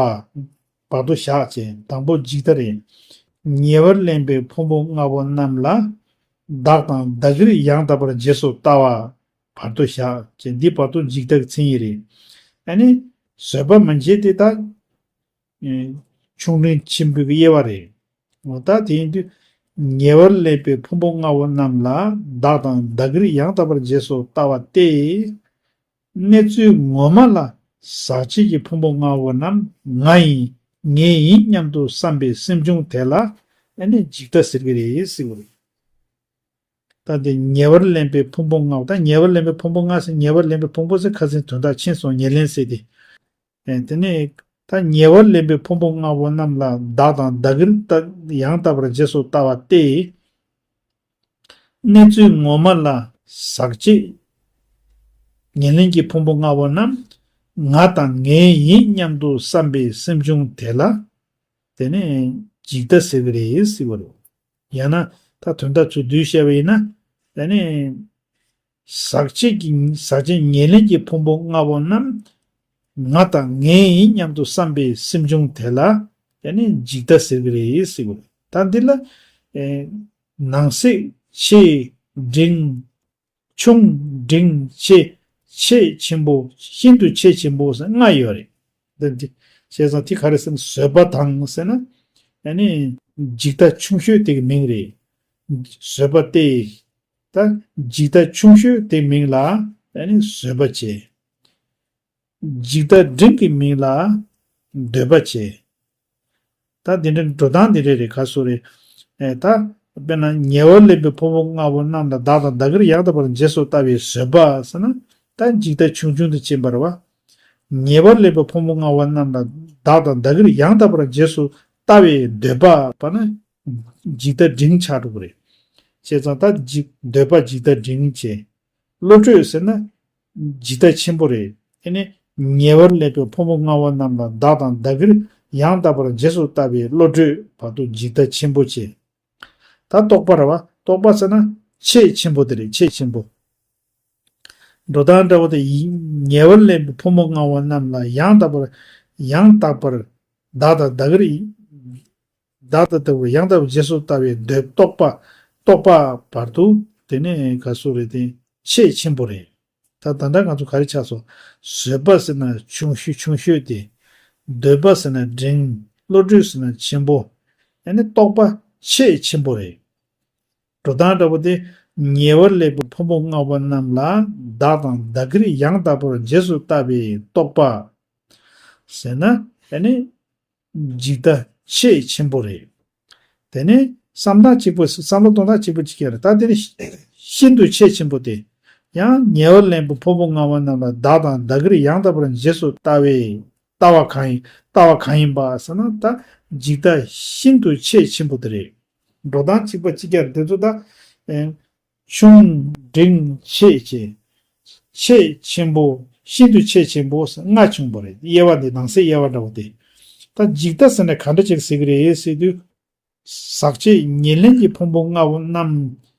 བར་དུ་བཞག་ཅེས། དང་པོ་འཇིག་ལྟ་རེད། ཉེ་བར་ལེན་པའི་ཕུང་པོ་ལྔ་པོ་རྣམས་ལ་བདག་དང་བདག་གིར་ཡང་དག་པར་རྗེས་སུ་ལྟ་བ་བར་དུ་བཞག་ཅེས། འདི་བར་དུ་འཇིག་ལྟ་གི་མཚན་ཉིད་རེད། ཨ་ནི་བཟོད་པ་མི་བྱེད་དེ་ད་ཆུང་འབྲིང་ཆེན་པོའི་དབྱེ་བ་རེད། འོ་ད་དེ་ཡིན་དུས་ཉེ་བར་ལེན་པའི་ཕུང་པོ་ལྔ་པོ་རྣམས་ལ་བདག་དང་བདག་གིར་ཡང་དག་པར་རྗེས་སུ་ལྟ་བ་སྟེ། གནས་ཚུལ་ངོ་མ་ལ་ཟག་བཅས་ཀྱི་ཕུང་པོ་ལྔ་པོ་རྣམས་ང་ཡིན་ངའི་ཡིན་སྙམ་དུ་བསམ་པའི་སེམས་བྱུང་དེ་ལ་ཨ་ནི་འཇིག་ལྟ་ཟེར་གྱི་རེད་ཟེར་བ་རེད། ད་འདི་ཉེ་བར་ལེན་པའི་ཕུང་པོ་ལྔ་པོ། ད་ཉེ་བར་ལེན་པའི་ཕུང་པོ་ལྔ་ཟེར། ཉེ་བར་ལེན་པའི་ཕུང་པོ་ཟེར་ཁ་སང་དོན་དག་མཁྱེན་སོང་། ཉེར་ལེན་ཟེར་ཏེ། ཨེ་དེ་ནས་ད་ཉེ་བར་ལེན་པའི་ཕུང་པོ་ལྔ་པོ་རྣམས་ལ་བདག་དང་བདག་གིར་ལྟ་ཡང་དག་པར་རྗེས་སུ་ལྟ་བ་སྟེ། གནས་ཚུལ་ངོ་མ་ལ་ཟག་བཅས་ཉེར་ལེན་གྱི་ཕུང་པོ་ལྔ་པོ་རྣམས་ང་དང་ངའི་ཡིན་སྙམ་དུ་བསམ་པའི་སེམས་བྱུང་དེ་ལ་དེ་ནས་འཇིག་ལྟ་ཟེར་གྱི་རེད་ཟེར་བ་རེད། ཡང་ན་ད་དོན་དག་ཚུར་བསྡུས་བཤད་པ་ཡིན་ན། དེ་ནས་ཟག་བཅས་ཀྱི་ཟག་བཅས་ཉེར་ལེན་གྱི་ཕུང་པོ་ལྔ་པོ་རྣམས་ང་དང་ངའི་ཡིན་སྙམ་དུ་བསམ་པའི་སེམས་བྱུང་དེ་ལ་ཡང་ནི་འཇིག་ལྟ་ཟེར་གྱི་རེད་ཟེར་གྱི་རེད། ད་འདི་ལ་ཨེ་ནང་གསེས་ཆེ་འབྲིང་ཆུང་འབྲིང་ཆེ་ཆེས་ཆེན་པོ་ཤིན་ཏུ་ཆེས་ཆེན་པོ་ཟེར་ལྔ་ཡོད་རེད། འདི་འདི་བྱས་ཙང་དེ་ག་རེ་ཟེར་ན་བཟོད་པ་དང་ཟེར་ན་ཨ་ནི་འཇིག་ལྟ་ཆུང་ཤོས་དེ་གི་མིང་རེད། བཟོད་པ་སྟེ། ད་འཇིག་ལྟ་ཆུང་ཤོས་དེ་མིང་ལ་ཨ་ནི་བཟོད་པ་བྱེད། འཇིག་ལྟ་འབྲིང་གི་མིང་ལ་འདོད་པ་བྱེད། ད་འདི་འདྲ་འགྲོ་སྟངས་འདི་འདྲ་རེད། ག་སོ་རེད། ཨེ་ད་དཔེར་ན་ཉེ་བར་ལེན་པའི་ཕུང་པོ་ལྔ་པོ་རྣམས་ལ་བདག་དང་བདག་གིར་ཡང་དག་པར་རྗེས་སུ་ལྟ་བའི་བཟོད་པ་ཟེར་ན་ད་འཇིག་ལྟ་ཆུང་ཆུང་དུ་ཕྱིན་པ་རེད་བ། ཉེ་བར་ལེན་པའི་ཕུང་པོ་ལྔ་པོ་རྣམས་ལ་བདག་དང་བདག་གིར་ཡང་དག་པར་རྗེས་སུ་ལྟ་བའི་འདོད་པ་བ་ན་འཇིག་ལྟ་འབྲིང་ཆགས་འགྲོ་གི་རེད། བྱས་ཙང་ད་འཇིག་འདོད་པ་འཇིག་ལྟ་འབྲིང་བྱས། བློ་གྲོས་ཟེར་ན་འཇིག་ལྟ་ཆེན་པོ་རེད། དེ་ནས་ཉེ་བར་ལེན་པའི་ཕུང་པོ་ལྔ་པོ་རྣམས་ལ་བདག་དང་བདག་གིར་ཡང་དག་པར་རྗེས་སུ་ལྟ་བའི་བློ་གྲོས་བར་དུ་འཇིག་ལྟ་ཆེན་པོ་བྱས། ད་རྟོག་པ་རེད་བ། རྟོག་པ་ཟེར་ན་ཆེས་ཆེན་པོ་དེ་རེད། ཆེས་ཆེན་པོ། འགྲོ་སྟངས་འདྲ་བོ་དེ་ཡིན། ཉེ་བར་ལེན་པའི་ཕུང་པོ་ལྔ་པོ་རྣམས་ལ་ཡང་དག་པར་ཡང་དག་པར་བདག་དང་བདག་གིར་བདག་དང་བདག་གིར་ཡང་དག་པར་རྗེས་སུ་ལྟ་བའི་འདོད་རྟོག་པ་རྟོག་པ་བར་དུ་དེ་ནས་ག་སོ་རེད། དེ་ཆེས་ཆེན་པོ་རེད། ད་ད་ལྟ་ང་ཚོ་ག་རེ་ཆགས་སོང་། བཟོད་པ་ཟེར་ན་ཆུང་ཤོས་ཆུང་ཤོས་དེ། འདོད་པ་ཟེར་ན་འབྲིང་། བློ་གྲོས་ཟེར་ན་ཆེན་པོ། ཨ་ནི་རྟོག་པ་ཆེས་ཆེན་པོ་རེད། འགྲོ་སྟངས་འདྲ་པོ་དེ། ཉེ་བར་ལེན་པའི་ཕུང་པོ་ལྔ་པོ་རྣམས་ལ་བདག་དང་བདག་གིར་ཡང་དག་པར་རྗེས་སུ་ལྟ་བའི་རྟོག་པ་ཟེར་ན་ཨ་ནི་འཇིག་ལྟ་ཆེས་ཆེན་པོ་རེད། དེ་ནི་བསམ་སྟངས་གཅིག་པ་བསམ་བློ་གཏོང་སྟངས་གཅིག་པ་གཅིག་རྐྱང་རེད། ད་དེ་ནི་ཤིན་ཏུ་ཆེས་ཆེན་པོ་དེ། ཡང་ཉེ་བར་ལེན་པའི་ཕུང་པོ་ལྔ་པོ་རྣམས་ལ་བདག་དང་བདག་གིར་ཡང་དག་པར་རྗེས་སུ་ལྟ་བའི་ལྟ་བ་གང་ཡིན། ལྟ་བ་གང་ཡིན་པ་ཟེར་ན་ད་འཇིག་ལྟ་ཤིན་ཏུ་ཆེས་ཆེན་པོ་དེ་རེད། འགྲོ་སྟངས་གཅིག་པ་གཅིག་རྐྱང་རེད། དེ་ཚོ་ད་ཨེ་ཆུང་འབྲིང་ཆེ་ཆེ། ཆེས་ཆེན་པོ། ཤིན་ཏུ་ཆེས་ཆེན་པོ་ཟེར་ལྔ་བྱུང་བ་རེད། དབྱེ་བ་འདི་ནང་གསེས་དབྱེ་བ་འདྲ་བོ་དེ། ད་ ད་འཇིག་ལྟ་ཟེར་ན་ག་འདྲ་ཅིག་ཟེར་གི་རེད་ཟེར་དུས། ཟག་བཅས་ཉེར་ལེན་གྱི་ཕུང་པོ་ལྔ་པོ་རྣམས་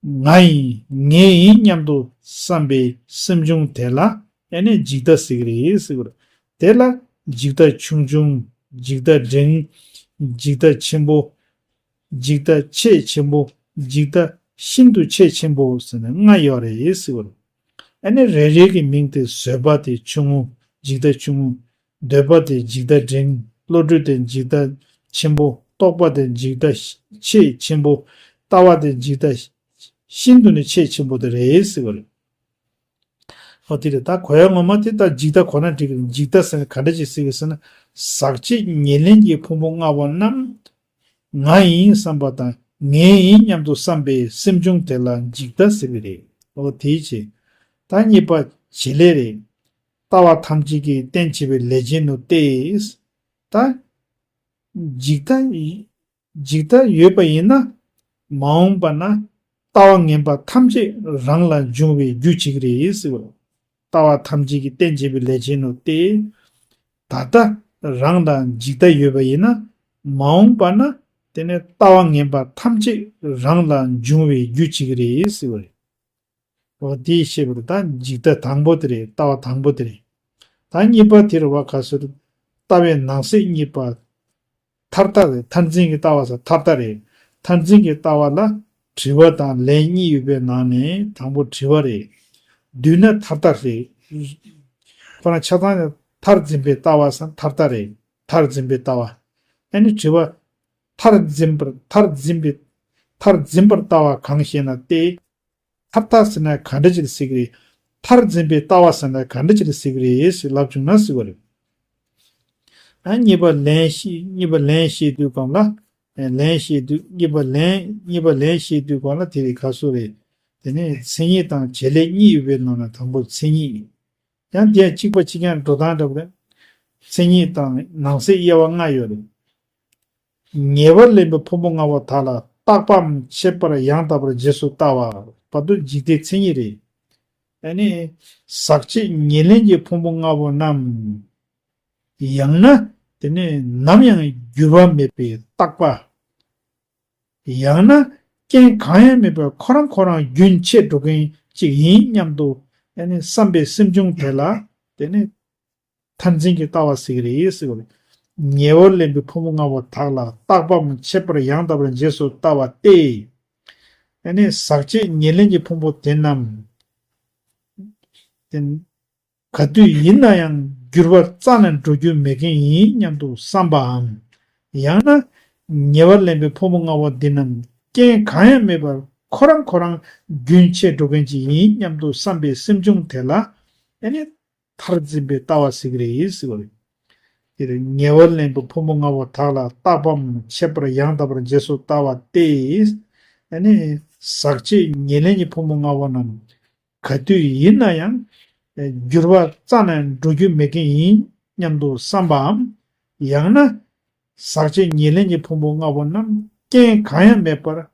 ང་ཡིན་ངའི་ཡིན་སྙམ་དུ་བསམ་པའི་སེམས་བྱུང་དེ་ལ་ཨ་ནི་འཇིག་ལྟ་ཟེར་གི་རེད་ཟེར་གི་རེད། དེ་ལ་འཇིག་ལྟ་ཆུང་ཆུང་། འཇིག་ལྟ་འབྲིང་། འཇིག་ལྟ་ཆེན་པོ། འཇིག་ལྟ་ཆེས་ཆེན་པོ། འཇིག་ལྟ་ཤིན་ཏུ་ཆེས་ཆེན་པོ་ཟེར་ནས་ལྔ་ཡོད་རེད་ཟེར་བ། ཨ་ནི་རེ་རེ་གི་མིང་དེ་བཟོད་པ་དེ་ཆུང་ངུ་འཇིག་ལྟ་ཆུང་ངུ། འདོད་པ་དེ་འཇིག་ལྟ་འབྲིང་། བློ་གྲོས་དེ་འཇིག་ལྟ་ཆེན་པོ། རྟོག་པ་དེ་འཇིག་ལྟ་ཆེས་ཆེན་པོ། ལྟ་བ་དེ་འཇིག་ལྟ་ཤིན་ཏུ་ནས་ཆེས་ཆེན་པོ་དེ་རེད་ཟེར་བ་རེད། ཨོ་དེ་རེད། ད་གོ་ཡ་ངོ་མ་དེ་ད་འཇིག་ལྟ་གོ་ན་འགྲིག་གི་རེད། འཇིག་ལྟ་ཟེར་ན་ག་འདྲ་ཅིག་ཟེར་གི་ཟེར་ན། ཟག་བཅས་ཉེར་ལེན་གྱི་ཕུང་པོ་ལྔ་པོ་རྣམས་ང་ཡིན་བསམ་པ་དང་ངའི་ཡིན་སྙམ་དུ་བསམ་པའི་སེམས་བྱུང་དེ་ལ་འཇིག་ལྟ་ཟེར་གི་རེད། ཨོ་དེའི་ཕྱིར། ད་གཉིས་པ་བྱེད་ལས་རེད། ལྟ་བ་ཐམས་ཅད་ཀྱི་རྟེན་བྱེད་པའི་ལས་ཅན་ནོ་སྟེ། ད་འཇིག་ལྟ་འཇིག་ལྟ་ཡོད་པ་ཡིན་ན། མ་འོངས་པ་ན་ལྟ་བ་ངན་པ་ཐམས་ཅད་རང་ལ་འབྱུང་བའི་རྒྱུ་བྱེད་ཀྱི་རེད་ཟེར་བ། ལྟ་བ་ཐམས་ཅད་ཀྱི་རྟེན་བྱེད་པའི་ལས་ཅན་ནོ་སྟེ། ད་ལྟ་རང་ལ་འཇིག་ལྟ་ཡོད་པ་ཡིན་ན། མ་འོངས་པ་ན་དེ་ནས་ལྟ་བ་ངན་པ་ཐམས་ཅད་རང་ལ་འབྱུང་བའི་རྒྱུ་བྱེད་ཀྱི་རེད་ཟེར་བ་རེད། འོ་དེའི་ཤེས་པར་ད་འཇིག་ལྟ་དང་པོ་དེ་རེད། ལྟ་བ་དང་པོ་དེ་རེད། ད་གཉིས་པ་དེ་རུ་བ་ག་ཟེར། ལྟ་བའི་ནང་གསེས་གཉིས་པ། མཐར་ལྟ་རེད། མཐར་འཛིན་གྱི་ལྟ་བ་ཟེར་མཐར་ལྟ་རེད། མཐར་འཛིན་གྱི་ལྟ་བ་ལ་དྲི་བ་དང་ལན་གཉིས་ཡོད་པའི་ནང་ནས་དང་པོ་དྲི་བ་རེད། བསྡུས་ན་མཐར་ལྟ་རེད། ཁོ་རང་ཆ་ཚང་ནས་མཐར་འཛིན་པའི་ལྟ་བ་ཟེར་མཐར་ལྟ་རེད། མཐར་འཛིན་པའི་ལྟ་བ། ཨ་ནི་དྲི་བ། མཐར་འཛིན་པར་མཐར་འཛིན་པའི་མཐར་འཛིན་པར་ལྟ་བ་གང་ཞེ་ན་སྟེ། མཐར་ལྟ་ཟེར་ན་ག་འདྲ་ཅིག་ལ་ཟེར་གི་རེད། མཐར་འཛིན་པའི་ལྟ་བ་ཟེར་ན་ག་འདྲ་ཅིག་ལ་ཟེར་གི་རེད་ཟེར་ལབ་བྱུང་ན་ཟེར་བ་རེད། ཨ་གཉིས་པ་ལན་བཤད། གཉིས་པ་ལན་བཤད་དུས་གོང་ལ། ལན་བཤད་དུས་གཉིས་པ་ལན་གཉིས་པ་ལན་བཤད་དུས་གོང་ལ་དེ་རིགས་ག་སུ་རེད། དེ་ནས་མཚན་ཉིད་དང་བྱེད་ལས་གཉིས་ཡོད་པའི་ནང་ན་དང་པོ་མཚན་ཉིད། ཡང་དེ་ཡང་གཅིག་པ་གཅིག་རྐྱང་འགྲོ་སྟངས་འདྲ་པོ་རེད། མཚན་ཉིད་དང་ནང་གསེས་དབྱེ་བ་ལྔ་ཡོད་རེད། ཉེ་བར་ལེན་པའི་ཕུང་པོ་ལྔ་པོ་དག་ལ་རྟག་པའམ་ཁྱད་པར་ཡང་དག་པར་རྗེས་སུ་ལྟ་བ། བར་དུ་འཇིག་ལྟའི་མཚན་ཉིད་རེད། ཨ་ནི། ཟག་བཅས་ཉེར་ལེན་གྱི་ཕུང་པོ་ལྔ་པོ་རྣམས། ཡང་ན་དེ་ནི་ནམ་ཡང་འགྱུར་བ་མེད་པའི་རྟག་པ། ཡང་ན་རྐྱེན་གང་ཡང་མེད་པར་ཁོ་རང་ཁོ་རང་རྒྱུན་ཆད་འགྲོ་མཁན་ཅིག་ཡིན་སྙམ་དུ་ཨ་ནི་བསམ་པའི་སེམས་བྱུང་དེ་ལ་དེ་ནི། མཐར་འཛིན་གྱི་ལྟ་བ་ཟེར་གྱི་རེད་ཟེར་བ་རེད། ཉེ་བར་ལེན་པའི་ཕུང་པོ་ལྔ་པོ་དག་ལ་རྟག་པའམ་ཁྱད་པར་ཡང་དག་པར་རྗེས་སུ་ལྟ་བ་སྟེ། ཨ་ནི་ཟག་བཅས་ཉེར་ལེན་གྱི་ཕུང་པོ་དེ་རྣམས། དེ་ག་དུས་ཡིན་ན་ཡང་འགྱུར་བ་རྩ་ནས་འགྲོ་རྒྱུ་མེད་མཁན་ཡིན་སྙམ་དུ་བསམ་པའམ། ཡང་ན། ཉེ་བར་ལེན་པའི་ཕུང་པོ་ལྔ་པོ་འདི་རྣམས་རྐྱེན་གང་ཡང་མེད་པར་ཁོ་རང་ཁོ་རང་རྒྱུན་ཆད་འགྲོ་མཁན་ཅིག་ཡིན་སྙམ་དུ་བསམ་པའི་སེམས་བྱུང་དེ་ལ། ཨ་ནི། མཐར་འཛིན་པའི་ལྟ་བ་ཟེར་གྱི་རེད་ཟེར་བ་རེད། དེ་རེད། ཉེ་བར་ལེན་པའི་ཕུང་པོ་ལྔ་པོ་དག་ལ་རྟག་པའམ་ཁྱད་པར་ཡང་དག་པར་རྗེས་སུ་ལྟ་བ་སྟེ། ཨ་ནི་ཟག་བཅས་ཉེར་ལེན་གྱི་ཕུང་པོ་ལྔ་པོ་རྣམས་ག་དུས་ཡིན་ན་ཡང་འགྱུར་བ་རྩ་ནས་འགྲོ་རྒྱུ་མེད་མཁན་ཡིན་སྙམ་དུ་བསམ་པའམ། ཡང་ན། ཟག་བཅས་ཉེར་ལེན་གྱི་ཕུང་པོ་ལྔ་པོ་རྣམས་རྐྱེན་གང་ཡང་མེད་པར།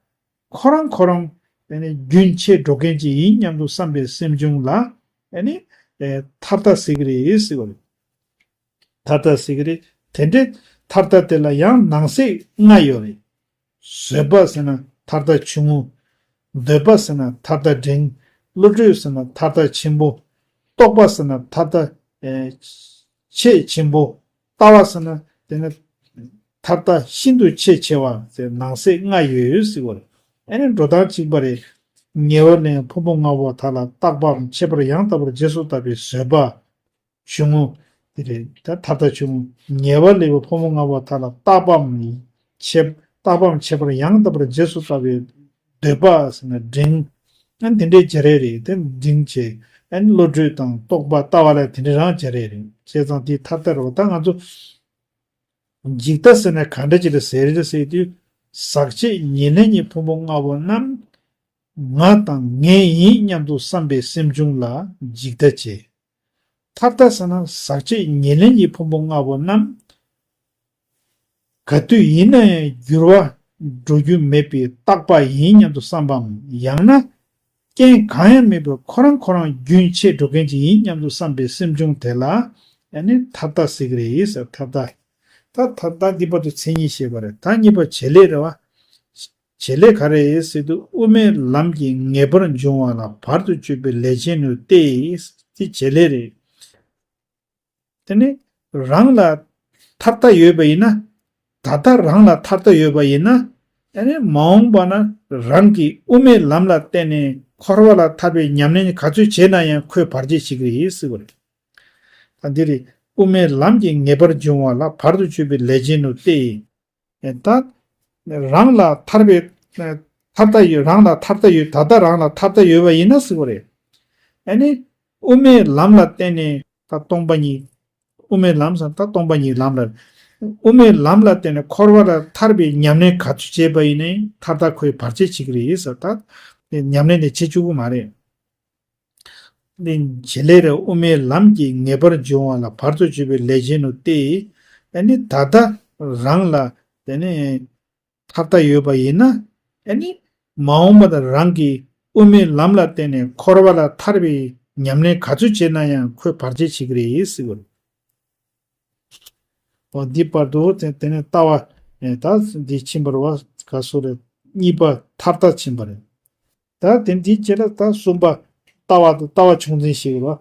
ཁོ་རང་ཁོ་རང་ཨ་ནི་རྒྱུན་ཆད་འགྲོ་མཁན་ཅིག་ཡིན་སྙམ་དུ་བསམ་པའི་སེམས་བྱུང་ལ། ཨ་ནི་ཨེ་མཐར་ལྟ་ཟེར་གྱི་རེད་ཟེར་བ་རེད། མཐར་ལྟ་ཟེར་གྱི་རེད། དེ་འདྲའི་མཐར་ལྟ་དེ་ལ་ཡང་ནང་གསེས་ལྔ་ཡོད་རེད། བཟོད་པ་ཟེར་ན་མཐར་ལྟ་ཆུང་ངུ། འདོད་པ་ཟེར་ན་མཐར་ལྟ་འབྲིང་། བློ་གྲོས་ཟེར་ན་མཐར་ལྟ་ཆེན་པོ། རྟོག་པ་ཟེར་ན་མཐར་ལྟ་ཨེ་ཆེས་ཆེན་པོ། ལྟ་བ་ཟེར་ན་དེ་ནི་མཐར་ལྟ་ཤིན་ཏུ་ཆེས་ཆེ་བ་ཟེར་ནང་གསེས་ལྔ་ཡོད་ཟེར་བ་རེད། ཨ་ནི་འགྲོ་སྟངས་གཅིག་པ་རེད། ཉེ་བར་ལེན་ཕུང་པོ་ལྔ་པོ་དག་ལ་རྟག་པའམ་ཁྱད་པར་ཡང་དག་པར་རྗེས་སུ་ལྟ་བའི་བཟོད་པ། ཆུང་ངུ། དེ་རེད། ད་མཐར་ལྟ་ཆུང་ངུ། ཉེ་བར་ལེན་པའི་ཕུང་པོ་ལྔ་པོ་དག་ལ་རྟག་པའམ་ཁྱད་རྟག་པའམ་ཁྱད་པར་ཡང་དག་པར་རྗེས་སུ་ལྟ་བའི་འདོད་པ་ཟེར་ན་འབྲིང་། ཨ་ནི་དེ་འདྲའི་བྱ་རེད་རེད། དེ་འབྲིང་ཆེ། ཨ་ནི་བློ་གྲོས་དང་རྟོག་པ་ལྟ་བ་ལ་དེ་འདྲའི་རང་བྱ་རེད་རེད། བྱས་ཙང་དེ་མཐར་ལྟ་རེད་བ། ད་ང་ཚོ་འཇིག་ལྟ་ཟེར་ན་ག་འདྲ་ཅིག་ལ་ཟེར་རེད་ཟེར་དུས། ཟག་བཅས་ཉེར་ལེན་གྱི་ཕུང་པོ་ལྔ་པོ་རྣམས་ང་དང་ངའི་ཡིན་སྙམ་དུ་བསམ་པའི་སེམས་བྱུང་ལ་འཇིག་ལྟ་བྱེད། མཐར་ལྟ་ཟེར་ན་ཟག་བཅས་ཉེར་ལེན་གྱི་ཕུང་པོ་ལྔ་པོ་རྣམས་ག་དུས་ཡིན་ན་ཡང་འགྱུར་བ་འགྲོ་རྒྱུ་མེད་པའི་རྟག་པ་ཡིན་སྙམ་དུ་བསམ་པའམ། ཡང་ན་རྐྱེན་གང་ཡང་མེད་པར་ཁོ་རང་ཁོ་རང་རྒྱུན་ཆད་འགྲོ་མཁན་ཅིག་ཡིན་སྙམ་དུ་བསམ་པའི་སེམས་བྱུང་དེ་ལ་ཨ་ནི་མཐར་ལྟ་ཟེར་གྱི་རེད་ཟེར། མཐར་ལྟ། ད་ད་ད་འདི་བར་དུ་མཚན་ཉིད་བཤད་པ་རེད། ད་གཉིས་པ་བྱེད་ལས་རེད་བ། བྱེད་ལས་ག་རེ་ཟེར་དུས་དབུ་མའི་ལམ་གྱི་ངེས་པར་འབྱུང་བ་ལ་བར་དུ་གཅོད་པའི་ལས་ཅན་ནོ་སྟེ། དེ་བྱེད་ལས་རེད། དེ་ནི་རང་ལ་ཐར་ལྟ་ཡོད་པ་ཡིན་ན། ད་ལྟ་རང་ལ་ཐར་ལྟ་ཡོད་པ་ཡིན་ན། ཨ་ནི་མ་འོངས་པ་ན་རང་གིས་དབུ་མའི་ལམ་ལ་བརྟེན་ནས་འཁོར་བ་ལ་ཐར་པའི་ཉམས་ལེན་ག་ཚོད་བྱས་ན་ཡང་ཁོས་བར་ཆད་བྱེད་ཀྱི་རེད་ཟེར་བ་རེད། ད་འདི་རེད། དབུ་མའི་ལམ་གྱི་ངེས་པར་འབྱུང་བ་ལ་བར་དུ་གཅོད་པའི་ལས་ཅན་ནོ་སྟེ། ད་རང་ལ་ཐར་པའི་ཐར་ལྟ་ཡོད། རང་ལ་ཐར་ལྟ་ཡོད། ད་ལྟ་རང་ལ་ཐར་ལྟ་ཡོད་པ་ཡིན་ན་ཟེར་བ་རེད། ཨ་ནི་དབུ་མའི་ལམ་ལ་བརྟེན་ནས་ད་སྟོང་པ་ཉིད། དབུ་མའི་ལམ་ཟེར་ད་སྟོང་པ་ཉིད་ལམ་ལ། དབུ་མའི་ལམ་ལ་བརྟེན་ནས་འཁོར་བ་ལ་ཐར་པའི་ཉམས་ལེན་ག་ཚོད་བྱས་པ་ཡིན་ནའི་ཐར་ལྟ་ཁོས་བར་ཆད་བྱེད་ཀྱི་རེད་ཟེར། ད་ཉམས་ལེན་དེ་བྱེད་བཅུག་གི་མ་རེད། བྱེད་ལས་རེད། དབུ་མའི་ལམ་གྱི་ངེས་པར་འབྱུང་བ་ལ་བར་དུ་གཅོད་པའི་ལས་ཅན་ནོ་སྟེ། ཨ་ནི་ད་ལྟ་རང་ལ་དེ་ནི་ཐར་ལྟ་ཡོད་པ་ཡིན་ན། ཨ་ནི་མ་འོངས་པ་ད་རང་གིས་དབུ་མའི་ལམ་ལ་བརྟེན་ནས་འཁོར་བ་ལ་ཐར་པའི་ཉམས་ལེན་ག་ཚོད་བྱས་ན་ཡང་ཁོས་བར་ཆད་བྱེད་ཀྱི་རེད་ཟེར་བ་རེད། འོ་འདི་བར་དུ་དེ་དེ་ནས་ལྟ་བ། ཨེ་ད་འདི་ཕྱིན་པ་རེད་བ། ག་སོ་རེད། གཉིས་པ་ཐར་ལྟ་ཕྱིན་པ་རེད། ད་དེ་འདི་རྗེས་ལ་ད་གསུམ་པ་ལྟ་བ་དང་ལྟ་བ་ཕྱོགས་འཛིན་ཞིག་རེད་བ།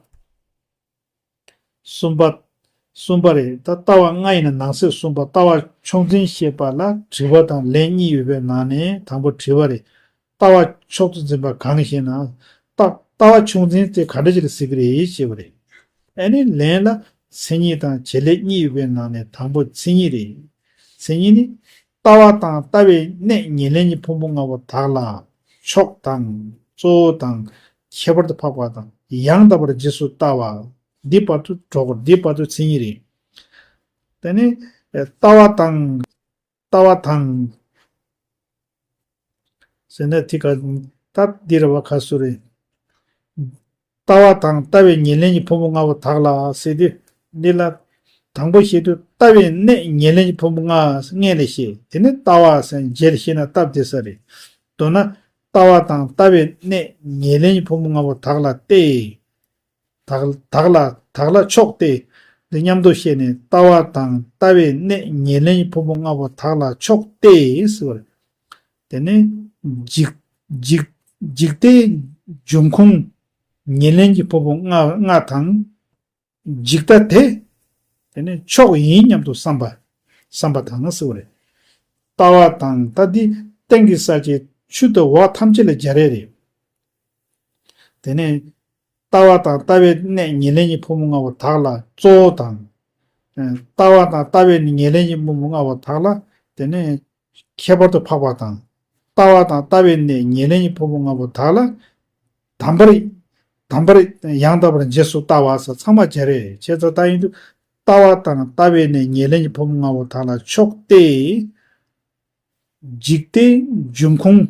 གསུམ་པ། གསུམ་པ་རེད། ད་ལྟ་བ་ལྔ་ཡིན་ན་ནང་གསེས་གསུམ་པ་ལྟ་བ་ཕྱོགས་འཛིན་ཞེས་པ་ལ་དྲི་བ་དང་ལན་གཉིས་ཡོད་པའི་ནང་ནས་དང་པོ་དྲི་བ་རེད། ལྟ་བ་མཆོག་ཏུ་འཛིན་པ་གང་ཞེ་ན། ལྟ་ལྟ་བ་ཕྱོགས་འཛིན་དེ་ག་འདྲ་ཞིག་ལ་ཟེར་གྱི་རེད་ཞེས་པ་རེད། ཨ་ནི་ལན་ལ་མཚན་ཉིད་དང་བྱེད་ལས་གཉིས་ཡོད་པའི་ནང་ནས་དང་པོ་མཚན་ཉིད་རེད། མཚན་ཉིད་ནི། ལྟ་བ་དང་ལྟ་བའི་གནས་ཉེར་ལེན་གྱི་ཕུང་པོ་ལྔ་པོ་དག་ལ་མཆོག་དང་གཙོ་བོ་དང་ཁྱད་པར་དུ་འཕགས་པ་དང་ཡང་དག་པར་རྗེས་སུ་ལྟ་བ། འདི་བར་དུ་གྲོགས་འདི་བར་དུ་མཚན་ཉིད་རེད། དེ་ནི་ལྟ་བ་དང་། ལྟ་བ་དང་། ཟེར་ན་དེ་ག་ད་འདི་རེད་བ། ག་སུ་རེད། ལྟ་བ་དང་ལྟ་བའི་ཉེར་ལེན་གྱི་ཕུང་པོ་ལྔ་པོ་དག་ལ་ཟེར་དུས། འདི་ལ་དང་པོ་བཤད་དུས་ལྟ་བའི་གནས་ཉེར་ལེན་གྱི་ཕུང་པོ་ལྔ་སྔོན་ལ་བཤད། དེ་ནས་ལྟ་བ་ཟེར་རྗེས་ལ་བཤད་ན་སྟབས་བདེ་ས་རེད། མདོར་ན་ལྟ་བ་དང་ལྟ་བའི་གནས་ཉེར་ལེན་གྱི་ཕུང་པོ་ལྔ་པོ་དག་ལ་སྟེ། དག་དག་ལ་དག་ལ་མཆོག་སྟེ། འདི་མཉམ་དུ་བཤད་ནས་ལྟ་བ་དང་ལྟ་བའི་གནས་ཉེར་ལེན་གྱི་ཕུང་པོ་ལྔ་པོ་དག་ལ་མཆོག་སྟེ་ཟེར་བ་རེད། དེ་ནས་འཇིག་འཇིག་འཇིག་ལྟའི་འབྱུང་ཁུངས་ཉེར་ལེན་གྱི་ཕུང་པོ་ལྔ་ལྔ་དང་། འཇིག་ལྟ་དེ། དེ་ནས་མཆོག་ཡིན་སྙམ་དུ་བསམ་པ། བསམ་པ་དང་ཟེར་བ་རེད། ལྟ་བ་དང་ལྟ་འདི་གཏན་གྱི་ས་བཅད་ཆུ་དང་འོག་ཐམས་ཅད་ལ་སྦྱར་ཡས་རེད། དེ་ནས་ལྟ་བ་དང་ལྟ་བའི་གནས་ཉེར་ལེན་གྱི་ཕུང་པོ་ལྔ་པོ་དག་ལ་གཙོ་བོ་དང་། ལྟ་བ་དང་ལྟ་བའི་ཉེར་ལེན་གྱི་ཕུང་པོ་ལྔ་པོ་དག་ལ། དེ་ནས་ཁྱད་པར་དུ་འཕགས་པ་དང་། ལྟ་བ་དང་ལྟ་བའི་གནས་ཉེར་ལེན་གྱི་ཕུང་པོ་ལྔ་པོ་དག་ལ། དམ་པར། དམ་པར་ཡང་དག་པར་རྗེས་སུ་ལྟ་བ་སོགས་ཚང་མ་སྦྱར་ཡས་རེད། བྱས་ཙང་ད་ཡིན་དུས། ལྟ་བ་དང་ལྟ་བའི་གནས་ཉེར་ལེན་གྱི་ཕུང་པོ་ལྔ་པོ་དག་ལ་མཆོག་སྟེ། འཇིག་ལྟའི་འབྱུང་ཁུངས་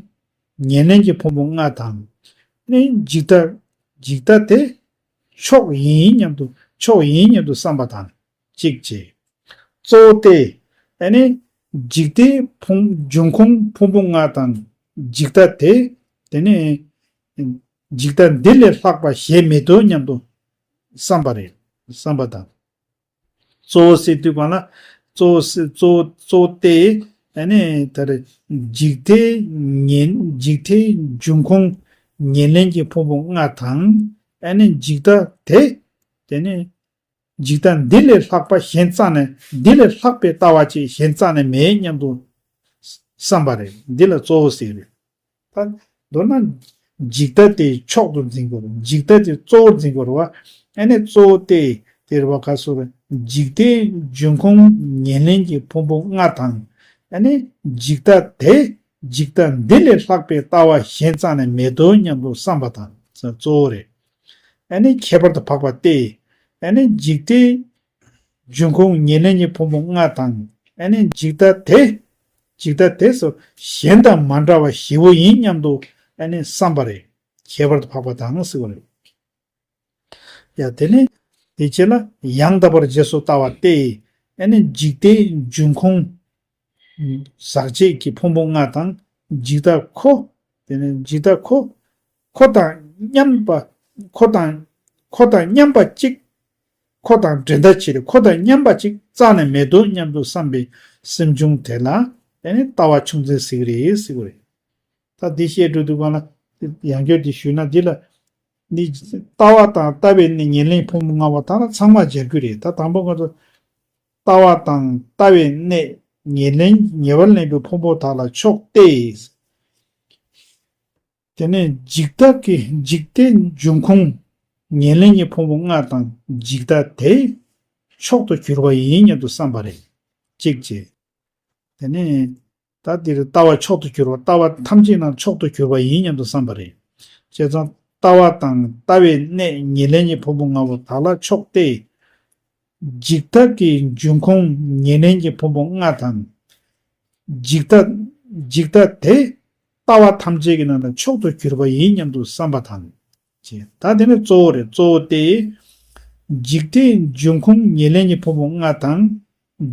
ཉེར་ལེན་གྱི་ཕུང་པོ་ལྔ་དང་། ནི་འཇིག་ལྟ། འཇིག་ལྟ་དེ་མཆོག་ཡིན་སྙམ་དུ་མཆོག་ཡིན་སྙམ་དུ་བསམ་པ་དང་གཅིག་བྱས། གཙོ་བོ་སྟེ། ཨ་ནི་འཇིག་ལྟའི་ཕུང་འབྱུང་ཁུངས་ཕུང་པོ་ལྔ་དང་འཇིག་ལྟ་དེ། དེ་ནི་འཇིག་ལྟ་འདི་ལས་ལྷག་པ་གཞན་མེད་དོ་སྙམ་དུ་བསམ་པ་རེད། བསམ་པ་དང་། གཙོ་བོ་ཟེར་དུས་གང་ལ། གཙོ་བོ་ཟེར་གཙོ་བོ་གཙོ་བོ་སྟེ། ཨ་ནི་ད་རེས་འཇིག་ལྟའི་ཉེ། འཇིག་ལྟའི་འབྱུང་ཁུངས་ཉེར་ལེན་གྱི་ཕུང་པོ་ལྔ་དང་། ཨ་ནི་འཇིག་ལྟ་དེ། དེ་ནི་འཇིག་ལྟ་འདི་ལས་ལྷག་པ་གཞན་རྩ་ནས། འདི་ལས་ལྷག་པའི་ལྟ་བ་ཅིག་གཞན་རྩ་ནས་མེད་སྙམ་དུ་བསམ་པ་རེད། འདི་ལ་གཙོ་བོ་ཟེར་རེད། ད་མདོར་ན་འཇིག་ལྟ་དེ་མཆོག་ཏུ་འཛིན་དགོས་རེད། འཇིག་ལྟ་དེ་གཙོ་བོར་འཛིན་དགོས་རེད་བ། ཨ་ནི་གཙོ་བོ་སྟེ། དེ་རེད་བ། ག་སོ་རེད། འཇིག་ལྟའི་འབྱུང་ཁུངས་ཉེར་ལེན་གྱི་ཕུང་པོ་ལྔ་དང་། ཨ་ནི་འཇིག་ལྟ་དེ། འཇིག་ལྟ་འདི་ལས་ལྷག་པའི་ལྟ་བ་གཞན་རྩ་ནས་མེད་དོ་སྙམ་དུ་བསམ་པ་དང་གཙོ་བོ་རེད། ཨ་ནི་ཁྱད་པར་དུ་འཕགས་པ་སྟེ། ཨ་ནི་འཇིག་ལྟའི་འབྱུང་ཁུངས་ཉེར་ལེན་གྱི་ཕུང་པོ་ལྔ་དང་། ཨ་ནི་འཇིག་ལྟ་དེ། འཇིག་ལྟ་དེ་སོགས་གཞན་དང་མ་འདྲ་བ་ཞེ་པོ་ཡིན་སྙམ་དུ་ཨ་ནི་བསམ་པ་རེད། ཁྱད་པར་དུ་འཕགས་པ་དང་ཟེར་བ་རེད། ཡ་དེ་ནས་དེ་རྗེས་ལ་ཡང་དག་པར་རྗེས་སུ་ལྟ་བ་སྟེ། ཨ་ནི་འཇིག་ལྟའི་འབྱུང་ཁུངས་ཟག་བཅས་ཀྱི་ཕུང་པོ་ལྔ་དང་། འཇིག་ལྟ་ཁོ། དེ་ནས་འཇིག་ལྟ་ཁོ། ཁོ་དང་མཉམ་པ། ཁོ་དང་། ཁོ་དང་མཉམ་པ་གཅིག། ཁོ་དང་འགྲན་ཟླ་ཆེ་རེད། ཁོ་དང་མཉམ་པ་ཅིག་རྩ་ནས་མེད་འདུག་སྙམ་དུ་བསམ་པའི་སེམས་བྱུང་དེ་ལ་ཨ་ནི་ལྟ་བ་ཆུང་འཛིན་ཟེར་གྱི་རེད་ཟེར་གྱི་རེད། ད་འདི་བཤད་འགྲོ་དུས་སྒང་ལ་ཡང་བསྐྱར་འདི་ཞུས་ན། འདི་ལ་ནི་ལྟ་བ་དང་ལྟ་བའི་གནས་ཉེར་ལེན་ཕུང་པོ་ལྔ་པོ་དག་ལ་ཚང་མ་སྦྱར་རྒྱུ་རེད། ད་དང་པོ་ང་ཚོ་ལྟ་བ་དང་ལྟ་བའི་གནས་ཉེར་ལེན་ཉེ་བར་ལེན་པའི་ཕུང་པོ་དག་ལ་མཆོག་སྟེ། དེ་ནས་འཇིག་ལྟ་གི་འཇིག་ལྟའི་འབྱུང་ཁུངས་ཉེར་ལེན་གྱི་ཕུང་པོ་ལྔ་དང་འཇིག་ལྟ་དེ་མཆོག་ཏུ་གྱུར་པ་ཡིན་སྙམ་དུ་བསམ་པ་རེད། གཅིག་བྱས། དེ་ནས་ད་འདིར་ལྟ་བ་མཆོག་ཏུ་གྱུར་པ། ལྟ་བ་ཐམས་ཅད་ནང་མཆོག་ཏུ་གྱུར་པ་ཡིན་སྙམ་དུ་བསམ་པ་རེད། བྱས་ཙང་ལྟ་བ་དང་ལྟ་བའི་གནས་ཉེར་ལེན་གྱི་ཕུང་པོ་ལྔ་པོ་དག་ལ་མཆོག་སྟེ། འཇིག་ལྟ་གི་འབྱུང་ཁུངས་ཉེར་ལེན་གྱི་ཕུང་པོ་ལྔ་དང་། འཇིག་ལྟ་འཇིག་ལྟ་དེ་ལྟ་བ་ཐམས་ཅད་ཀྱི་ནང་ན་མཆོག་ཏུ་གྱུར་པ་ཡིན་སྙམ་དུ་བསམ་པ་དང་། ཅེས། ད་དེ་ནི་གཙོ་བོ་རེད། གཙོ་བོ་སྟེ། འཇིག་ལྟའི་འབྱུང་ཁུངས་ཉེར་ལེན་གྱི་ཕུང་པོ་ལྔ་དང་།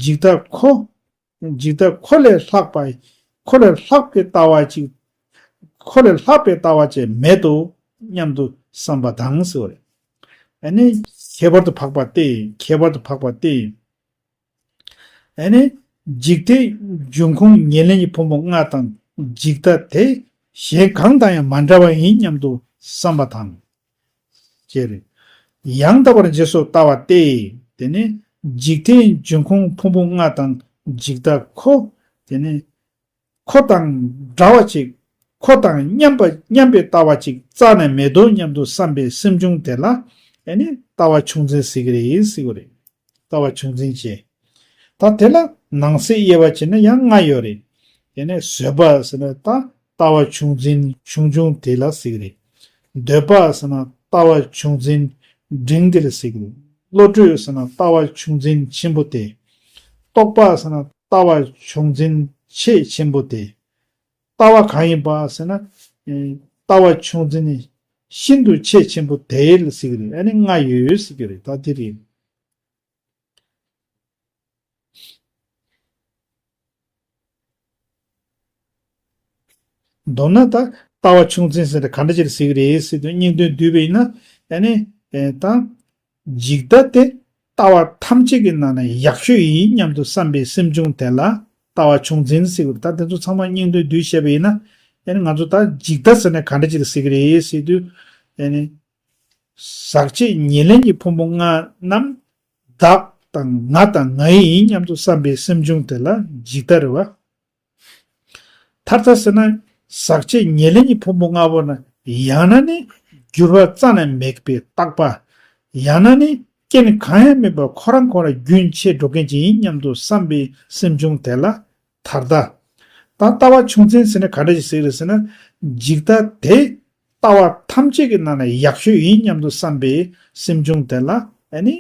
འཇིག་ལྟ་ཁོ། འཇིག་ལྟ་ཁོ་ལས་ལྷག་པ། ཁོ་ལས་ལྷག་པའི་ལྟ་བ་ཅིག་ཁོ་ལས་ལྷག་པའི་ལྟ་བ་ཅིག་མེད་དོ་སྙམ་དུ་བསམ་པ་དང་ཟེར་བ་རེད། ཨ་ནི་ཁྱད་པར་དུ་འཕགས་པ་སྟེ། ཁྱད་པར་དུ་འཕགས་པ་སྟེ། ཨ་ནི་འཇིག་ལྟའི་འབྱུང་ཁུངས་ཉེར་ལེན་གྱི་ཕུང་པོ་ལྔ་དང་འཇིག་ལྟ་དེ་གཞན་གང་དང་ཡང་མ་འདྲ་བ་ཡིན་སྙམ་དུ་བསམ་པ་དང་། ཅེས་རེད། ཡང་དག་པར་རྗེས་སུ་ལྟ་བ་སྟེ། དེ་ནི་འཇིག་ལྟའི་འབྱུང་ཁུངས་ཕུང་པོ་ལྔ་དང་འཇིག་ལྟ་ཁོ། དེ་ནི་ཁོ་དང་འདྲ་བ་ཅིག་ཁོ་དང་མཉམ་པ་མཉམ་པའི་ལྟ་བ་ཅིག་རྩ་ནས་མེད་དོ་སྙམ་དུ་བསམ་པའི་སེམས་བྱུང་དེ་ལ་ཨ་ནི་ལྟ་བ་ཆུང་འཛིན་ཟེར་གྱི་རེད་ཟེར་གྱི་རེད། ལྟ་བ་ཆུང་འཛིན་བྱས། ད་དེ་ལ་ནང་གསེས་དབྱེ་བ་བྱས་ན་ཡང་ལྔ་ཡོད་རེད། དེ་ནས་བཟོད་པ་ཟེར་ན་ད་ལྟ་བ་ཆུང་འཛིན་ཆུང་ཆུང་དེ་ལ་ཟེར་གྱི་རེད། འདོད་པ་ཟེར་ན་ལྟ་བ་ཆུང་འཛིན་འབྲིང་དེ་ལ་ཟེར་གྱི་རེད། བློ་གྲོས་ཟེར་ན་ལྟ་བ་ཆུང་འཛིན་ཆེན་པོ་དེ། རྟོག་པ་ཟེར་ན་ལྟ་བ་ཆུང་འཛིན་ཆེས་ཆེན་པོ་དེ། ལྟ་བ་གང་ཡིན་པ་ཟེར་ན། ཨེ། ལྟ་བ་ཆུང་འཛིན་ཤིན་ཏུ་ཆེས་ཆེན་པོ་དེ་ལ་ཟེར་གྱི་རེད། ཨ་ནི་ལྔ་ཡོད་ཟེར་གྱི་རེད། ད་དེ་རེད། མདོར་ན་ད་ལྟ་བ་ཆུང་འཛིན་ཟེར་ན་ག་འདྲ་ཅིག་ཟེར་གྱི་རེད་ཟེར་དུས་སྙིང་དོན་བསྡུས་པ་ཡིན་ན། ཨ་ནི་ཨེ་ད་འཇིག་ལྟ་དེ་ལྟ་བ་ཐམས་ཅད་ཀྱི་ནང་ནས་ཡག་ཤོས་ཡིན་སྙམ་དུ་བསམ་པའི་སེམས་བྱུང་དེ་ལ་ལྟ་བ་ཆུང་འཛིན་ཟེར་གྱི་རེད། ད་དེ་ཚོ་ཚང་མ་སྙིང་དོན་བསྡུས་བཤད་པ་ཡིན་ན། ཨ་ནི་ང་ཚོ་ད་འཇིག་ལྟ་ཟེར་ན་ག་འདྲ་ཅིག་ཟེར་གྱི་རེད་ཟེར་དུས། ཨ་ནི་ཟག་བཅས་ཉེར་ལེན་གྱི་ཕུང་པོ་ལྔ་རྣམས་བདག་དང་ང་དང་ང་ཡི་ཡིན་སྙམ་དུ་བསམ་པའི་སེམས་བྱུང་དེ་ལ་འཇིག་ལྟ་རེད་བ། མཐར་ལྟ་ཟེར་ན་ཟག་བཅས་ཉེར་ལེན་གྱི་ཕུང་པོ་ལྔ་པོ་ན་ཡང་ན་ནི་འགྱུར་བ་རྩ་ནས་མེད་པའི་རྟག་པ། ཡང་ན་ནི་རྐྱེན་གང་ཡང་མེད་པར་ཁོ་རང་ཁོ་རང་རྒྱུན་ཆད་འགྲོ་མཁན་ཅིག་ཡིན་སྙམ་དུ་བསམ་པའི་སེམས་བྱུང་དེ་ལ་མཐར་ལྟ། ད་ལྟ་བ་ཆུང་འཛིན་ཟེར་ན་ག་འདྲ་ཞིག་ཟེར་རེད་ཟེར་ན། འཇིག་ལྟ་དེ་ལྟ་བ་ཐམས་ཅད་ཀྱི་ནང་ནས་ཡག་ཤོས་ཡིན་སྙམ་དུ་བསམ་པའི་སེམས་བྱུང་དེ་ལ་ཨ་ནི་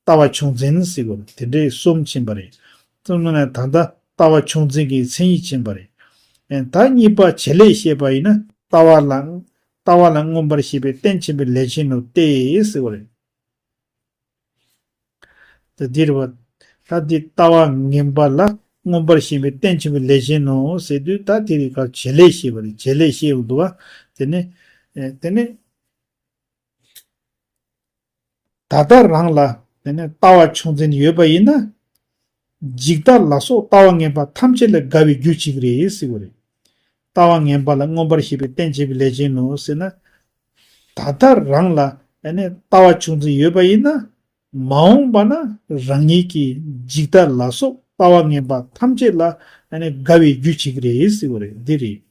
ལྟ་བ་ཆུང་འཛིན་ཟེར་དགོས། དེ་འདྲའི་གསུམ་ཕྱིན་པ་རེད། གསུམ་ནང་ནས་ད་ལྟ་ལྟ་བ་ཆུང་འཛིན་གྱི་མཚན་ཉིད་ཕྱིན་པ་རེད། ཨེ་ད་གཉིས་པ་བྱེད་ལས་བཤད་པ་ཡིན་ན་ལྟ་བ་ལ་ལྟ་བ་ལ་མངོན་པར་ཤེས་པའི་རྟེན་ཆེན་པོའི་ལས་ཅན་ནོ་སྟེ་ཟེར་བ་རེད། ད་འདིར་བ། ད་འདི་ལྟ་བ་ངན་པ་ལ་མངོན་པར་ཞེན་པའི་རྟེན་ཆེན་པོའི་ལས་ཅན་ནོ་ཟེར་དུས། ད་དེ་རིགས་ཀ་བྱེད་ལས་ཤེས་པ་རེད། བྱེད་ལས་ཤེས་པ་འདུག་བ། དེ་ནི། ཨེ་དེ་ནི། ད་ལྟ་རང་ལ་དེ་ནི་ལྟ་བ་ཆུང་འཛིན་ཡོད་པ་ཡིན་ན། འཇིག་ལྟ་ལ་སོགས་ལྟ་བ་ངན་པ་ཐམས་ཅད་ལས་དགའ་བའི་རྒྱུ་བྱེད་ཀྱི་རེད་ཟེར་བ་རེད། ལྟ་བ་ངན་པ་ལ་མངོན་པར་ཤེས་པའི་རྟེན་བྱེད་པའི་ལས་ཅན་ནོ་ཟེར་ན། ད་ལྟ་རང་ལ་ཨ་ནི་ལྟ་བ་ཆུང་འཛིན་ཡོད་པ་ཡིན་ན། མ་འོངས་པ་ན་རང་ཉིད་ཀྱིས་འཇིག་ལྟ་ལ་སོགས་ལྟ་བ་ངན་པ་ཐམས་ཅད་ལ་ཨ་ནི་དགའ་བའི་རྒྱུ་བྱེད་ཀྱི་རེད་ཟེར་བ་རེད། འདི་རེད།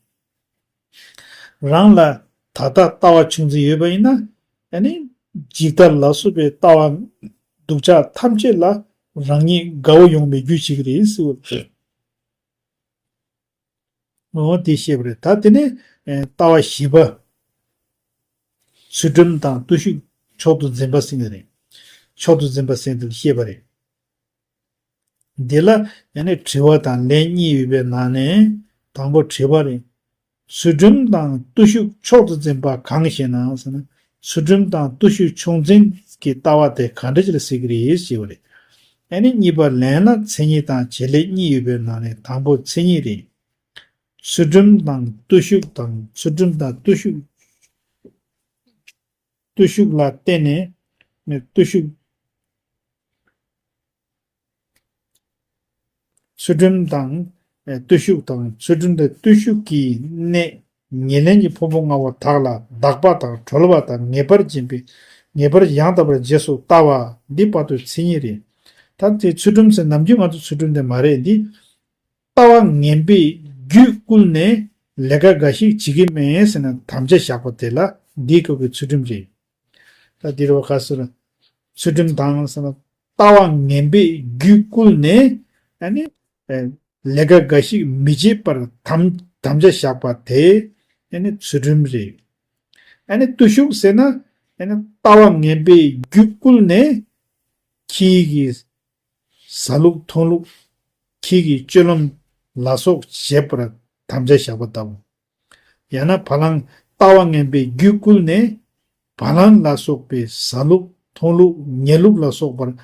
རང་ལ་ད་ལྟ་ལྟ་བ་ཆུང་འཛིན་ཡོད་པ་ཡིན་ན། ཨ་ནི་འཇིག་ལྟ་ལ་སོགས་པའི་ལྟ་བ་སྡུག་ཅག་ཐམས་ཅད་ལ་རང་ཉིད་དགའ་བོ་ཡོང་བའི་རྒྱུ་བྱེད་ཀྱི་རེད་ཟེར་བ་རེད། འོ་དེ་བཤད་པ་རེད། ད་དེ་ནས་ཨེ་ལྟ་བ་བཞི་པ། ཚུལ་ཁྲིམས་དང་བརྟུལ་ཞུགས་མཆོག་ཏུ་འཛིན་པ་ཟེར་གྱི་རེད། མཆོག་ཏུ་འཛིན་པ་ཟེར་དེ་བཤད་པ་རེད། འདི་ལ་ཡང་ནི་དྲི་བ་དང་ལན་གཉིས་ཡོད་པའི་ནང་ནས་དང་པོ་དྲི་བ་རེད། ཚུལ་ཁྲིམས་དང་བརྟུལ་ཞུགས་མཆོག་ཏུ་འཛིན་པ་གང་ཞེ་ན་ཟེར་ན། ཚུལ་ཁྲིམས་དང་བརྟུལ་ཞུགས་ཆུང་འཛིན་གྱི་ལྟ་བ་དེ་ག་འདྲ་ཅིག་ལ་ཟེར་གྱི་རེད་ཞེས་པ་རེད། ཨ་ནི་གཉིས་པ་ལན་ལ་མཚན་ཉིད་དང་བྱེད་ལས་གཉིས་ཡོད་པའི་ནང་ནས་དང་པོ་མཚན་ཉིད་རེད། ཚུལ་ཁྲིམས་དང་བརྟུལ་ཞུགས་དང་ཚུལ་ཁྲིམས་དང་བརྟུལ་ཞུགས། བརྟུལ་ཞུགས་ལ་བརྟེན་ནས་བརྟུལ་ཞུགས། ཚུལ་ཁྲིམས་དང་། ཨེ། བརྟུལ་ཞུགས་དང་། ཚུལ་ཁྲིམས་དང་བརྟུལ་ཞུགས་ཀྱི་གནས་ཉེར་ལེན་གྱི་ཕུང་པོ་ལྔ་པོ་དག་ལ་དག་པ་དང་གྲོལ་བ་དང་ངེས་པར་འབྱིན་པའི་ངེས་པར་ཡང་དག་པར་རྗེས་སུ་ལྟ་བ་འདི་དཔག་ཏུ་མཚན་ཉིད་རེད། ད་དེ་ཚུལ་ཁྲིམས་ཟེར་ནམ་རྒྱུན་ང་ཚོ་ཚུལ་ཁྲིམས་དེ་མ་རེད་འདི། ལྟ་བ་ངན་པས་རྒྱུད་བསྐུལ་ནས་ལས་ཀ་འགའ་ཞིག་བྱེད་ཀྱི་མེད་ཟེར་ནས་དམ་བཅའ་བཞག་པ་དེ་ལ་འདིའི་སྐབས་ཀྱི་ཚུལ་ཁྲིམས་རེད། ད་འདི་རུ་ག་ཟེར། ཚུལ་ཁྲིམས་དང་ཟེར་ན། ལྟ་བ་ངན་པས་རྒྱུད་བསྐུལ་ནས། ཨ་ནི། ཨེ། ལས་ཀ་འགའ་ཞིག་མི་བྱེད་པར་དམ་དམ་བཅའ་བཞག་པ་དེ། ཨ་ནི་ཚུལ་ཁྲིམས་རེད། ཨ་ནི་བརྟུལ་ཞུགས་ཟེར་ན། ཨ་ནི་ལྟ་བ་ངན་པས་རྒྱུད་བསྐུལ་ནས། ཁྱི་གི་བཟའ་ལུགས་འཐུང་ལུགས། ཁྱི་གི་སྤྱོད་ལམ་ལ་སོགས་བྱེད་པར་དམ་བཅའ་བཞག་པ་ལྟ་བུ། ཡང་ན་བ་ལང་ལྟ་བ་ངན་པས་རྒྱུད་བསྐུལ་ནས། བ་ལང་ལ་སོགས་པའི་བཟའ་ལུགས་འཐུང་ལུགས་ཉལ་ལུགས་ལ་སོགས་པར་བྱེད་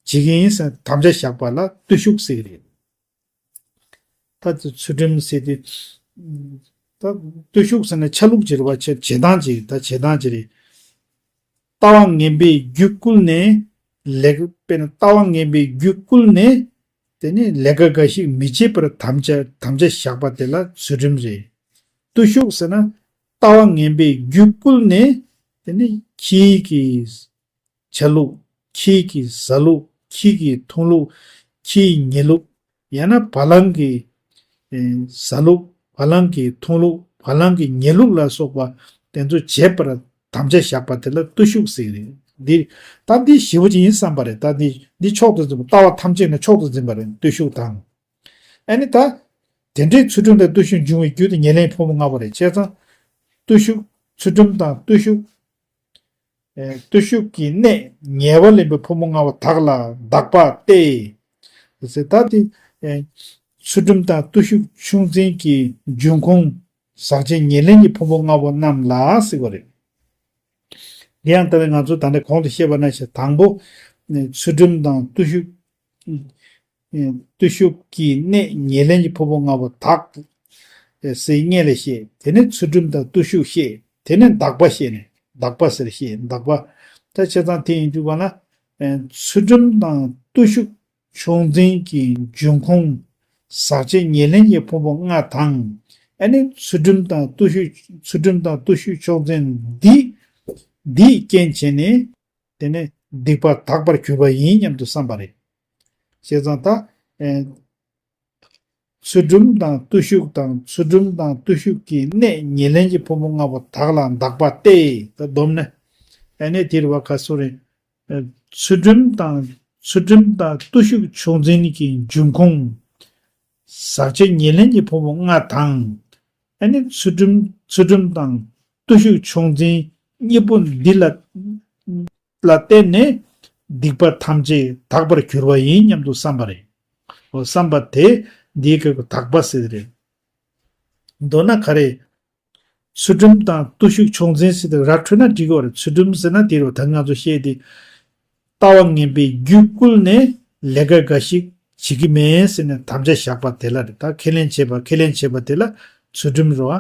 ཀྱི་ཡིན་ཟེར་དམ་བཅའ་བཞག་པ་ལ་བརྟུལ་ཞུགས་ཟེར་གྱི་རེད། ད་དེ་ཚུལ་ཁྲིམས་ཟེར་དེ། ད་བརྟུལ་ཞུགས་ཟེར་ན་ཆ་ལུགས་ཅིག་རེད་བ། བྱེད་བྱེད་སྟངས་ཅིག་ད་བྱེད་སྟངས་ཅིག་རེད། ལྟ་བ་ངན་པས་རྒྱུད་བསྐུལ་ནས། ལས་དཔེར་ན་ལྟ་བ་ངན་པས་རྒྱུད་བསྐུལ་ནས། དེ་ནས་ལས་ཀ་འགའ་ཞིག་མི་བྱེད་པར་དམ་བཅའ་དམ་བཅའ་བཞག་པ་དེ་ལ་ཚུལ་ཁྲིམས་རེད། བརྟུལ་ཞུགས་ཟེར་ན་ལྟ་བ་ངན་པས་རྒྱུད་བསྐུལ་ནས། དེ་ནས་ཁྱི་གི་ཆ་ལུགས། ཁྱི་གི་བཟའ་ལུགས། ཁྱི་གི་འཐུང་ལུགས། ཁྱི་ཡི་ཉལ་ལུགས། ཡང་ན་བ་ལང་གི་ཨེ། བཟའ་ལུགས། བ་ལང་གི་འཐུང་ལུགས། བ་ལང་གི་ཉལ་ལུགས་ལ་སོགས་པ་དེ་ཚོ་བྱེད་པར་དམ་བཅའ་བཞག་པ་དེ་ལ་བརྟུལ་ཞུགས་ཟེར་གྱི་རེད། འདི་ད་འདི་ཞེ་པོ་ཅིག་ཡིན་བསམ་པ་རེད། ད་འདི་འདི་མཆོག་ཏུ་འཛིན་པ། ལྟ་བ་ཐམས་ཅད་ནི་མཆོག་ཏུ་འཛིན་པ་རེད། བརྟུལ་ཞུགས་དང་། ཨ་ནི་ད་དེ་འདྲའི་ཚུལ་ཁྲིམས་དང་བརྟུལ་ཞུགས་འབྱུང་བའི་རྒྱུ་དེ་ཉེར་ལེན་ཕུང་པོ་ལྔ་པོ་རེད། བྱས་ཙང་བརྟུལ་ཞུགས། ཚུལ་ཁྲིམས་དང་བརྟུལ་ཞུགས། ཨེ། བརྟུལ་ཞུགས་ཀྱི་གནས་ཉེ་བར་ལེན་པའི་ཕུང་པོ་ལྔ་པོ་དག་ལ་དག་པ་སྟེ། ཟེར་ད་དེ། ཨེ། ཚུལ་ཁྲིམས་དང་བརྟུལ་ཞུགས་ཕྱུགས་འཛིན་གྱི་འབྱུང་ཁུངས་ཟག་བཅས་ཉེར་ལེན་གྱི་ཕུང་པོ་ལྔ་པོ་རྣམས་ལ་ཟེར་བ་རེད། དེ་ཡང་ད་ལྟ་ང་ཚོ་ད་ལྟ་གོང་དུ་བཤད་པ་ནང་བཞིན་དང་པོ། ཨེ། ཚུལ་ཁྲིམས་དང་བརྟུལ་ཞུགས། ཨེ། བརྟུལ་ཞུགས་ཀྱི་གནས་ཉེར་ལེན་གྱི་ཕུང་པོ་ལྔ་པོ་དག་ཟེར་སྔོན་ལ་བཤད། དེ་ནས་ཚུལ་ཁྲིམས་དང་བརྟུལ་ཞུགས་བཤད། དེ་ནས་དག་པ་བཤད་ནས་དག་པ་ཟེར་བཤད། དག་པ། ད་བྱས་ཙང་དེ་ཡིན་དུས་ག་ལ། ཨེ། ཚུལ་ཁྲིམས་དང་བརྟུལ་ཞུགས་ཕྱུགས་འཛིན་གྱི་འབྱུང་ཁུངས་ཟག་བཅས་ཉེར་ལེན་གྱི་ཕུང་པོ་ལྔ་དང་། ཨ་ནི་ཚུལ་ཁྲིམས་དང་བརྟུལ་ཞུགས། ཚུལ་ཁྲིམས་དང་བརྟུལ་ཞུགས་ཕྱུགས་འཛིན་འདི། འདིས་རྐྱེན་བྱས་ནས། དེ་ནས་སྡིག་པ་དག་པར་གྱུར་པ་ཡིན་སྙམ་དུ་བསམ་པ་རེད། བྱས་ཙང་ད། ཨེ། ཚུལ་ཁྲིམས་དང་བརྟུལ་ཞུགས་དང་། ཚུལ་ཁྲིམས་དང་བརྟུལ་ཞུགས་ཀྱི་གནས་ཉེར་ལེན་གྱི་ཕུང་པོ་ལྔ་པོ་དག་ལ་དག་པ་སྟེ། ད་སྡོམ་ནི། ཨ་ནི་དེ་རུ་བ་ག་སོ་རེད། ཚུལ་ཁྲིམས་དང་། ཚུལ་ཁྲིམས་དང་བརྟུལ་ཞུགས་ཕྱུགས་འཛིན་གྱི་འབྱུང་ཁུངས་ཟག་བཅས་ཉེར་ལེན་གྱི་ཕུང་པོ་ལྔ་དང་། ཨ་ནི་ཚུལ་ཁྲིམས། ཚུལ་ཁྲིམས་དང་བརྟུལ་ཞུགས་ཕྱུགས་འཛིན་གཉིས་པོ་འདི་ལ་ལ་བརྟེན་ནས་སྡིག་པ་ཐམས་ཅད་དག་པར་གྱུར་པ་ཡིན་སྙམ་དུ་བསམ་པ་རེད། འོ་བསམ་པ་དེ་འདིའི་སྐབས་ཀྱི་དག་པ་ཟེར་རེད། མདོར་ན་ག་རེ། ཚུལ་ཁྲིམས་དང་བརྟུལ་ཞུགས་ཕྱུགས་འཛིན་ཟེར་ཏེ་ར་འཕྲོད་ན་འགྲིག་གི་རེད། ཚུལ་ཁྲིམས་ཟེར་ན་དེ་རུ་ད་ང་ཚོ་བཤད་དེ། ལྟ་བ་ངན་པས་རྒྱུད་བསྐུལ་ནས་ལས་ཀ་འགའ་ཞིག་བྱེད་ཀྱི་མེད་ཟེར་ནས་དམ་བཅའ་བཞག་པ་དེ་ལ་རེད། ད་ཁས་ལེན་བྱེད་པ། ཁས་ལེན་བྱེད་པ་དེ་ལ་ཚུལ་ཁྲིམས་རེད་བ།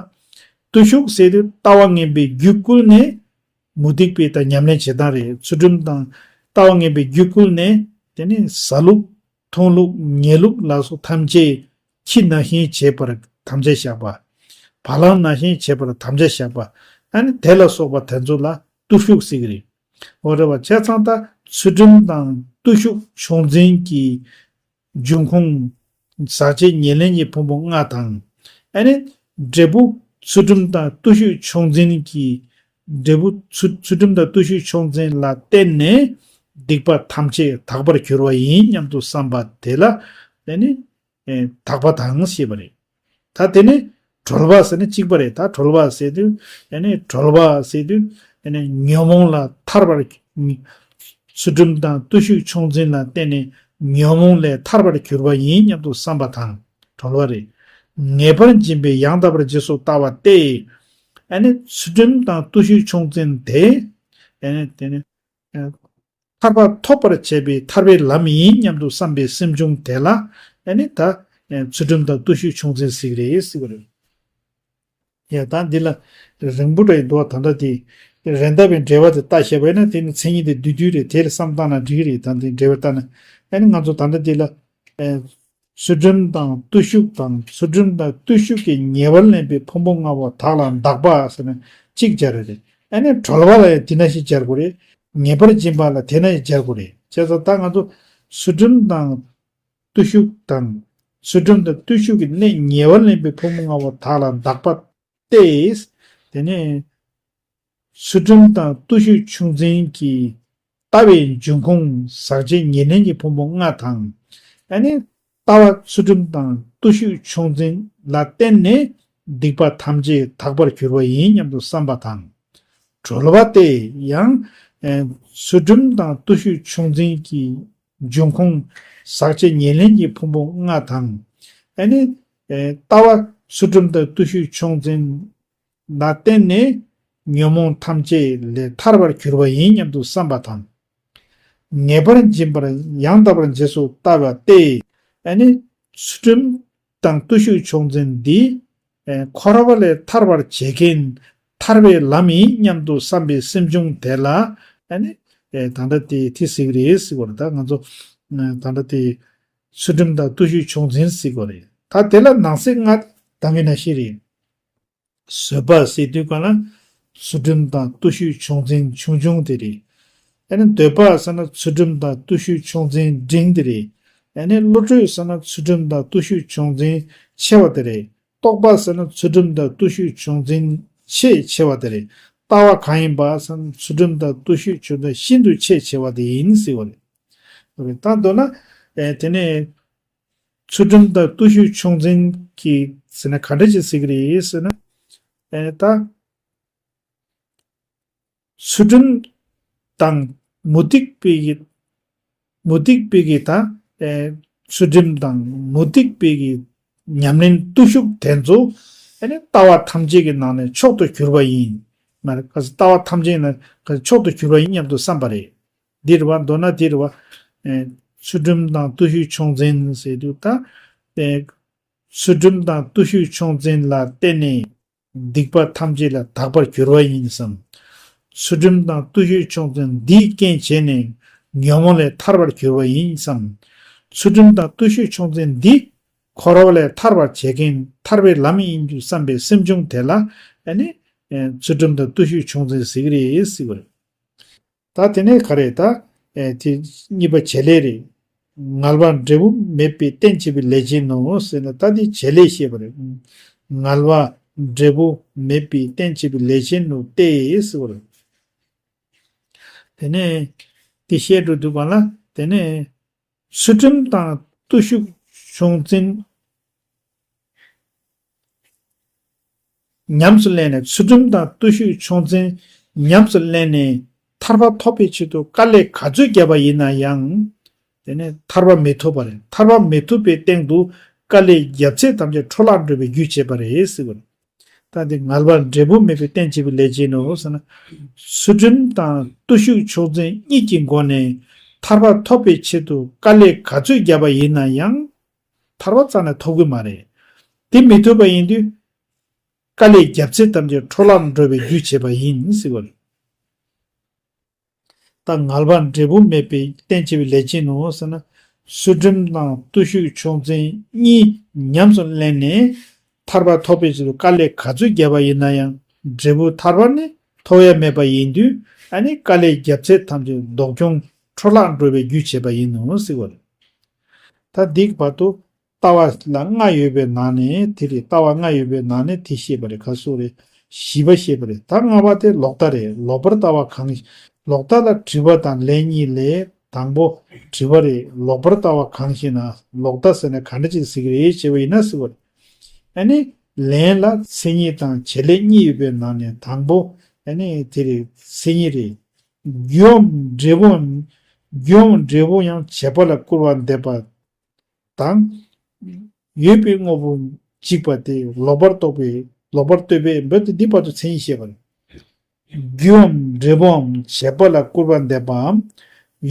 བརྟུལ་ཞུགས་ཟེར་དུས་ལྟ་བ་ངན་པས་རྒྱུད་བསྐུལ་ནས་མུ་སྟེགས་པའི་ད་ཉམས་ལེན་བྱེད་སྟངས་རེད། ཚུལ་ཁྲིམས་དང་ལྟ་བ་ངན་པས་རྒྱུད་བསྐུལ་ནས། དེ་ནས་བཟའ་ལུགས། འཐུང་ལུགས། ཉལ་ལུགས་ལ་སོགས་ཐམས་ཅད་ཁྱི་ནང་བཞིན་བྱེད་པར་དམ་བཅའ་བཞག་པ། བ་ལང་ནང་བཞིན་བྱེད་པར་དམ་བཅའ་བཞག་པ། ཨ་ནི་དེ་ལ་སོགས་པ་དེ་ཚོ་ལ་བརྟུལ་ཞུགས་ཟེར་གྱི་རེད། འོ་རེད་བ། བྱས་ཙང་ད་ཚུལ་ཁྲིམས་དང་བརྟུལ་ཞུགས་ཕྱུགས་འཛིན་གྱི་འབྱུང་ཁུངས་ཟག་བཅས་ཉེར་ལེན་གྱི་ཕུང་པོ་ལྔ་དང་། ཨ་ནི་འབྲས་བུ་ཚུལ་ཁྲིམས་དང་བརྟུལ་ཞུགས་ཕྱུགས་འཛིན་གྱི་འབྲས་བུ་ཚུལ། ཚུལ་ཁྲིམས་དང་བརྟུལ་ཞུགས་ཕྱུགས་འཛིན་ལ་བརྟེན་ནས་སྡིག་པ་ཐམས་ཅད་དག་པར་གྱུར་པ་ཡིན་སྙམ་དུ་བསམ་པ་དེ་ལ་ཨ་ནི་ཨེ། དག་པ་དང་ཞེས་པ་རེད། ད་དེ་ནི་གྲོལ་བ་ཟེར་ན་གཅིག་པ་རེད། ད་གྲོལ་བ་ཟེར་དུས་ཨ་ནི་གྲོལ་བ་ཟེར་དུས་ཨ་ནི་ཉོན་མོངས་ལས་ཐར་བར། ཚུལ་ཁྲིམས་དང་བརྟུལ་ཞུགས་ཕྱུགས་འཛིན་ལ་བརྟེན་ནས་ཉོན་མོངས་ལས་ཐར་བར་གྱུར་པ་ཡིན་སྙམ་དུ་བསམ་པ་དང་གྲོལ་བ་རེད། ངེས་པར་འབྱིན་པའི་ཡང་དག་པར་རྗེས་སུ་ལྟ་བ་སྟེ། ཨ་ནི་ཚུལ་ཁྲིམས་དང་བརྟུལ་ཞུགས་ཕྱུགས་འཛིན་དེ། ཨ་ནི་དེ་ནི། ཐར་པ་ཐོབ་པར་བྱེད་པའི་ཐར་པའི་ལམ་ཡིན་སྙམ་དུ་བསམ་པའི་སེམས་བྱུང་དེ་ལ་ཨ་ནི་ད་ཚུལ་ཁྲིམས་དང་བརྟུལ་ཞུགས་ཕྱུགས་འཛིན་ཟེར་གྱི་རེད་ཟེར་གྱི་རེད། ཡ་ད་འདི་ལ་རིང་པོ་རེད་འདུག་ད་ལྟ་དེ་རན་ཏ་བའི་འགྲེལ་པ་དེ་ལྟ་ཤེས་པ་ཡིན་ན་དེ་ནི་མཚན་ཉིད་དེ་བསྡུས་བསྡུས་རེད། དེ་ལ་བསམ་བཏང་ན་འགྲིག་གི་རེད། ད་འདི་འགྲེལ་པ་ལྟ་ན་ཨ་ནི་ང་ཚོ་ད་ལྟ་འདི་ལ། ཚུལ་ཁྲིམས་དང་བརྟུལ་ཞུགས་དང་། ཚུལ་ཁྲིམས་དང་བརྟུལ་ཞུགས་ཀྱིས་ཉེ་བར་ལེན་པའི་ཕུང་པོ་ལྔ་པོ་དག་ལ་བདག་པ་ཟེར་ནས་གཅིག་སྦྱར་རེད། ཨ་ནི་གྲོལ་བ་ལ་ཡང་དེ་ནང་བཞིན་སྦྱར་དགོས་རེད། ངེས་པར་འབྱིན་པ་ལ་དེ་ནང་བཞིན་སྦྱར་དགོས་རེད། བྱས་ཙང་ད་ང་ཚོ་ཚུལ་ཁྲིམས་དང་བརྟུལ་ཞུགས་དང་། ཚུལ་ཁྲིམས་དང་བརྟུལ་ཞུགས་ཀྱིས་ཉེ་བར་ལེན་པའི་ཕུང་པོ་ལྔ་པོ་དག་ལ་བདག་པ་སྟེ། དེ་ནས་ཚུལ་ཁྲིམས་དང་བརྟུལ་ཞུགས་ཕྱུགས་འཛིན་གྱི་ལྟ་བའི་འབྱུང་ཁུངས་ཟག་བཅས་ཉེར་ལེན་གྱི་ཕུང་པོ་ལྔ་དང་། ཨ་ནི་ལྟ་བ་ཚུལ་ཁྲིམས་དང་བརྟུལ་ཞུགས་ཕྱུགས་འཛིན་ལ་བརྟེན་ནས་སྡིག་པ་ཐམས་ཅད་དག་པར་གྱུར་པ་ཡིན་སྙམ་དུ་བསམ་པ་དང་། གྲོལ་བ་སྟེ་ཡང་། ཨེ། ཚུལ་ཁྲིམས་དང་བརྟུལ་ཞུགས་ཕྱུགས་འཛིན་གྱི་འབྱུང་ཁུངས་ཟག་བཅས་ཉེར་ལེན་གྱི་ཕུང་པོ་ལྔ་དང་། ཨ་ནི། ཨེ། ལྟ་བ་ཚུལ་ཁྲིམས་དང་བརྟུལ་ཞུགས་ཕྱུགས་འཛིན་ལ་བརྟེན་ནས་ཉོན་མོངས་ཐམས་ཅད་ལས་ཐར་བར་གྱུར་པ་ཡིན་སྙམ་དུ་བསམ་པ་དང་། ངེས་པར་འབྱིན་པར་ཡང་དག་པར་རྗེས་སུ་བལྟ་བ་སྟེ། ཨ་ནི་ཚུལ་ཁྲིམས་དང་བརྟུལ་ཞུགས་ཕྱུགས་འཛིན་འདི་ཨེ། འཁོར་བ་ལས་ཐར་བར་བྱེད་མཁན་ཐར་པའི་ལམ་ཡིན་སྙམ་དུ་བསམ་པའི་སེམས་བྱུང་དེ་ལ། ཨ་ནི་ཨེ། ད་ལྟ་དེ་དེ་ཟེར་གི་རེད་ཟེར་བ་རེད། ད་ང་ཚོ་ཨེ། ད་ལྟ་དེ་ཚུལ་ཁྲིམས་དང་བརྟུལ་ཞུགས་ཕྱུགས་འཛིན་ཟེར་གི་རེད། ད་དེ་ལ་ནང་གསེས་ལྔ་ད་གིན་ནང་བཞིན་རེད། བཟོད་པ་ཟེར་དུས་ག་ལ་ཚུལ་ཁྲིམས་དང་བརྟུལ་ཞུགས་ཕྱུགས་འཛིན་ཆུང་ཆུང་དེ་རེད། ཨ་ནི་འདོད་པ་ཟེར་ན་ཚུལ་ཁྲིམས་དང་བརྟུལ་ཞུགས་ཕྱུགས་འཛིན་འབྲིང་དེ་རེད། ཨ་ནི་བློ་གྲོས་ཟེར་ན་ཚུལ་ཁྲིམས་དང་བརྟུལ་ཞུགས་ཕྱུགས་འཛིན་ཆེ་བ་དེ་རེད། རྟོག་པ་ཟེར་ན་ཚུལ་ཁྲིམས་དང་བརྟུལ་ཞུགས་ཕྱུགས་འཛིན་ཆེས་ཆེ་བ་དེ་རེད། ལྟ་བ་གང་ཡིན་པ་ཟེར་ན་ཚུལ་ཁྲིམས་དང་བརྟུལ་ཞུགས་ཕྱུགས་འཛིན་ཤིན་ཏུ་ཆེས་ཆེ་བ་དེ་ཡིན་ཟེར་བ་རེད། ད་མདོར་ན། ཨེ། དེ་ནས་ཚུལ་ཁྲིམས་དང་བརྟུལ་ཞུགས་ཕྱུགས་འཛིན་གྱི་ཟེར་ན་ག་འདྲ་ཅིག་ཟེར་གི་རེད་ཟེར་ན། ཨེ། ད་ཚུལ་ཁྲིམས་དང་མུ་སྟེགས་པའི་གི་མུ་སྟེགས་པའི་གི་ད། ཨེ། ཚུལ་ཁྲིམས་དང་མུ་སྟེགས་པའི་གི་ཉམས་ལེན་བརྟུལ་ཞུགས་དེ་ཚོ། ཨ་ནི་ལྟ་བ་ཐམས་ཅད་ཀྱི་ནང་ནས་མཆོག་ཏུ་གྱུར་པ་ཡིན། མ་རེད། ལྟ་བ་ཐམས་ཅད་ནང་མཆོག་ཏུ་གྱུར་པ་ཡིན་སྙམ་དུ་བསམ་པ་རེད། འདིར་བ་མདོར་ན་འདིར་བ། ཨེ། ཚུལ་ཁྲིམས་དང་བརྟུལ་ཞུགས་ཕྱུགས་འཛིན་ཟེར་དུས་ད། ཨེ། ཚུལ་ཁྲིམས་དང་བརྟུལ་ཞུགས་ཕྱུགས་འཛིན་ལ་བརྟེན་ནས་སྡིག་པ་ཐམས་ཅད་ལས་དག་པར་གྱུར་པ་ཡིན་བསམ། ཚུལ་ཁྲིམས་དང་བརྟུལ་ཞུགས་ཕྱུགས་འཛིན་འདིས་རྐྱེན་བྱས་ནས་ཉོན་མོངས་ལས་ཐར་བར་གྱུར་པ་ཡིན་བསམ། ཚུལ་ཁྲིམས་དང་བརྟུལ་ཞུགས་ཕྱུགས་འཛིན་འདི་འཁོར་བ་ལས་ཐར་བར་བྱེད་མཁན་ཐར་པའི་ལམ་ཡིན་དུ་བསམ་པའི་སེམས་བྱུང་དེ་ལ། ཨ་ནི་ཚུལ་ཁྲིམས་དང་བརྟུལ་ཞུགས་ཕྱུགས་འཛིན་ཟེར་གི་རེད་ཟེར་བ་རེད། ད་དེ་ནས་ག་རེ་ད། ཨེ། དེ་གཉིས་པ་བྱེད་ལས་རེད། ངལ་བ་འབྲས་བུ་མེད་པའི་རྟེན་བྱེད་པའི་ལས་ཅན་ནོ་ཟེར་ན་ད་དེ་བྱེད་ལས་བཤད་པ་རེད། ངལ་བ་འབྲས་བུ་མེད་པའི་རྟེན་བྱེད་པའི་ལས་ཅན་ནོ་སྟེ་ཟེར་བ་རེད། དེ་ནས་དེ་བཤད་འགྲོ་དུས་གང་ལ་དེ་ནས་ཚུལ་ཁྲིམས་དང་བརྟུལ་ཞུགས་ཕྱུགས་འཛིན་ཉམས་སུ་ལེན་ནས། ཚུལ་ཁྲིམས་དང་བརྟུལ་ཞུགས་ཕྱུགས་འཛིན་ཉམས་སུ་ལེན་ནས་ཐར་པ་ཐོབ་པའི་ཆེད་དུ་དཀའ་ལས་ག་ཚོད་བརྒྱབ་པ་ཡིན་ན་ཡང་། དེ་ནས་ཐར་པ་མི་ཐོབ་པ་རེད། ཐར་པ་མི་ཐོབ་པའི་སྟེང་དུ་དཀའ་ལས་བརྒྱབ་ཚད་ཐམས་ཅད་འཕྲོ་བརླག་འགྲོ་བའི་རྒྱུ་བྱེད་པ་རེད་ཟེར་བ་རེད། ད་འདི་ངལ་བ་འབྲས་བུ་མེད་པའི་རྟེན་བྱེད་པའི་ལས་ཅན་ནོ་ཟེར་ན། ཚུལ་ཁྲིམས་དང་བརྟུལ་ཞུགས་ཕྱུགས་འཛིན་གཉིས་ཀྱི་སྒོ་ནས་ཐར་པ་ཐོབ་པའི་ཆེད་དུ་དཀའ་ལས་ག་ཚོད་བརྒྱབ་པ་ཡིན་ན་ཡང་ཐར་པ་རྩ་ནས་ཐོབ་གི་མ་རེད། དེ་མི་ཐུབ་པ་ཡིན་དུས་དཀའ་ལས་བརྒྱབ་ཚད་ཐམས་ཅད་འཕྲོ་བརླག་འགྲོ་བའི་རྒྱུ་བྱེད་པ་ཡིན་ཟེར་བ་རེད། ད་ངལ་བ་འབྲས་བུ་མེད་པའི་རྟེན་བྱེད་པའི་ལས་ཅན་ནོ་ཟེར་ན། ཚུལ་ཁྲིམས་དང་བརྟུལ་ཞུགས་ཕྱུགས་འཛིན་གཉིས་ཉམས་སུ་ལེན་ནས་ཐར་པ་ཐོབ་པའི་ཕྱིར་དུ་དཀའ་ལས་ག་ཚོད་བརྒྱབ་པ་ཡིན་ན་ཡང་འབྲས་བུ་ཐར་པ་ནི་ཐོབ་ཡ་མེད་པ་ཡིན་དུས། ཨ་ནི་དཀའ་ལས་བརྒྱབ་ཚད་ཐམས་ཅད་སྡུག་གྱོང་འཕྲོ་བརླག་འགྲོ་བའི་རྒྱུ་བྱེད་པ་ཡིན་ནོ་ཟེར་བ་རེད། ད་འདིའི་བར་དུ་ལྟ་བ་ལ་ལྔ་ཡོད་པའི་ནང་ནས་དེ་རེད། ལྟ་བ་ལྔ་ཡོད་པའི་ནང་ནས་དེ་བཤད་པ་རེད། ག་སོགས་རེད། བཞི་པ་བཤད་པ་རེད། ད་ལྔ་པ་དེ་ལོག་ལྟ་རེད། ལོག་པར་ལྟ་བ་གང་། ལོག་ལྟ་ལ་དྲི་བ་དང་ལན་གཉིས་ལས། དང་པོ་དྲི་བ་རེད། ལོག་པར་ལྟ་བ་གང་ཞེ་ན། ལོག་ལྟ་ཟེར་ན་ག་འདྲ་ཅིག་ཟེར་གི་རེད་ཅེས་པ་ཡིན་ན་ཟེར་བ་རེད། ཨ་ནི་ལན་ལ་མཚན་ཉིད་དང་བྱེད་ལས་གཉིས་ཡོད་པའི་ནང་ནས་དང་པོ་ཨ་ནི་དེ་རེད། མཚན་ཉིད་རེད། རྒྱུའམ་འབྲས་བུའམ། རྒྱུའམ་འབྲས་བུ་ཡང་བྱེད་པ་ལ་སྐུར་བ་འདེབས་པ་དང་། ཡོད་པའི་དངོས་པོ་འཇིག་པ་སྟེ་ལོག་པར་རྟོག་པའི། ལོག་པར་ལྟོས་པའི་འབོད་དེ་འདི་བར་དུ་མཚན་ཉིད་བཤད་པ་རེད། རྒྱུའམ་འབྲས་བུའམ་བྱེད་པ་ལ་སྐུར་བ་འདེབས་པའམ།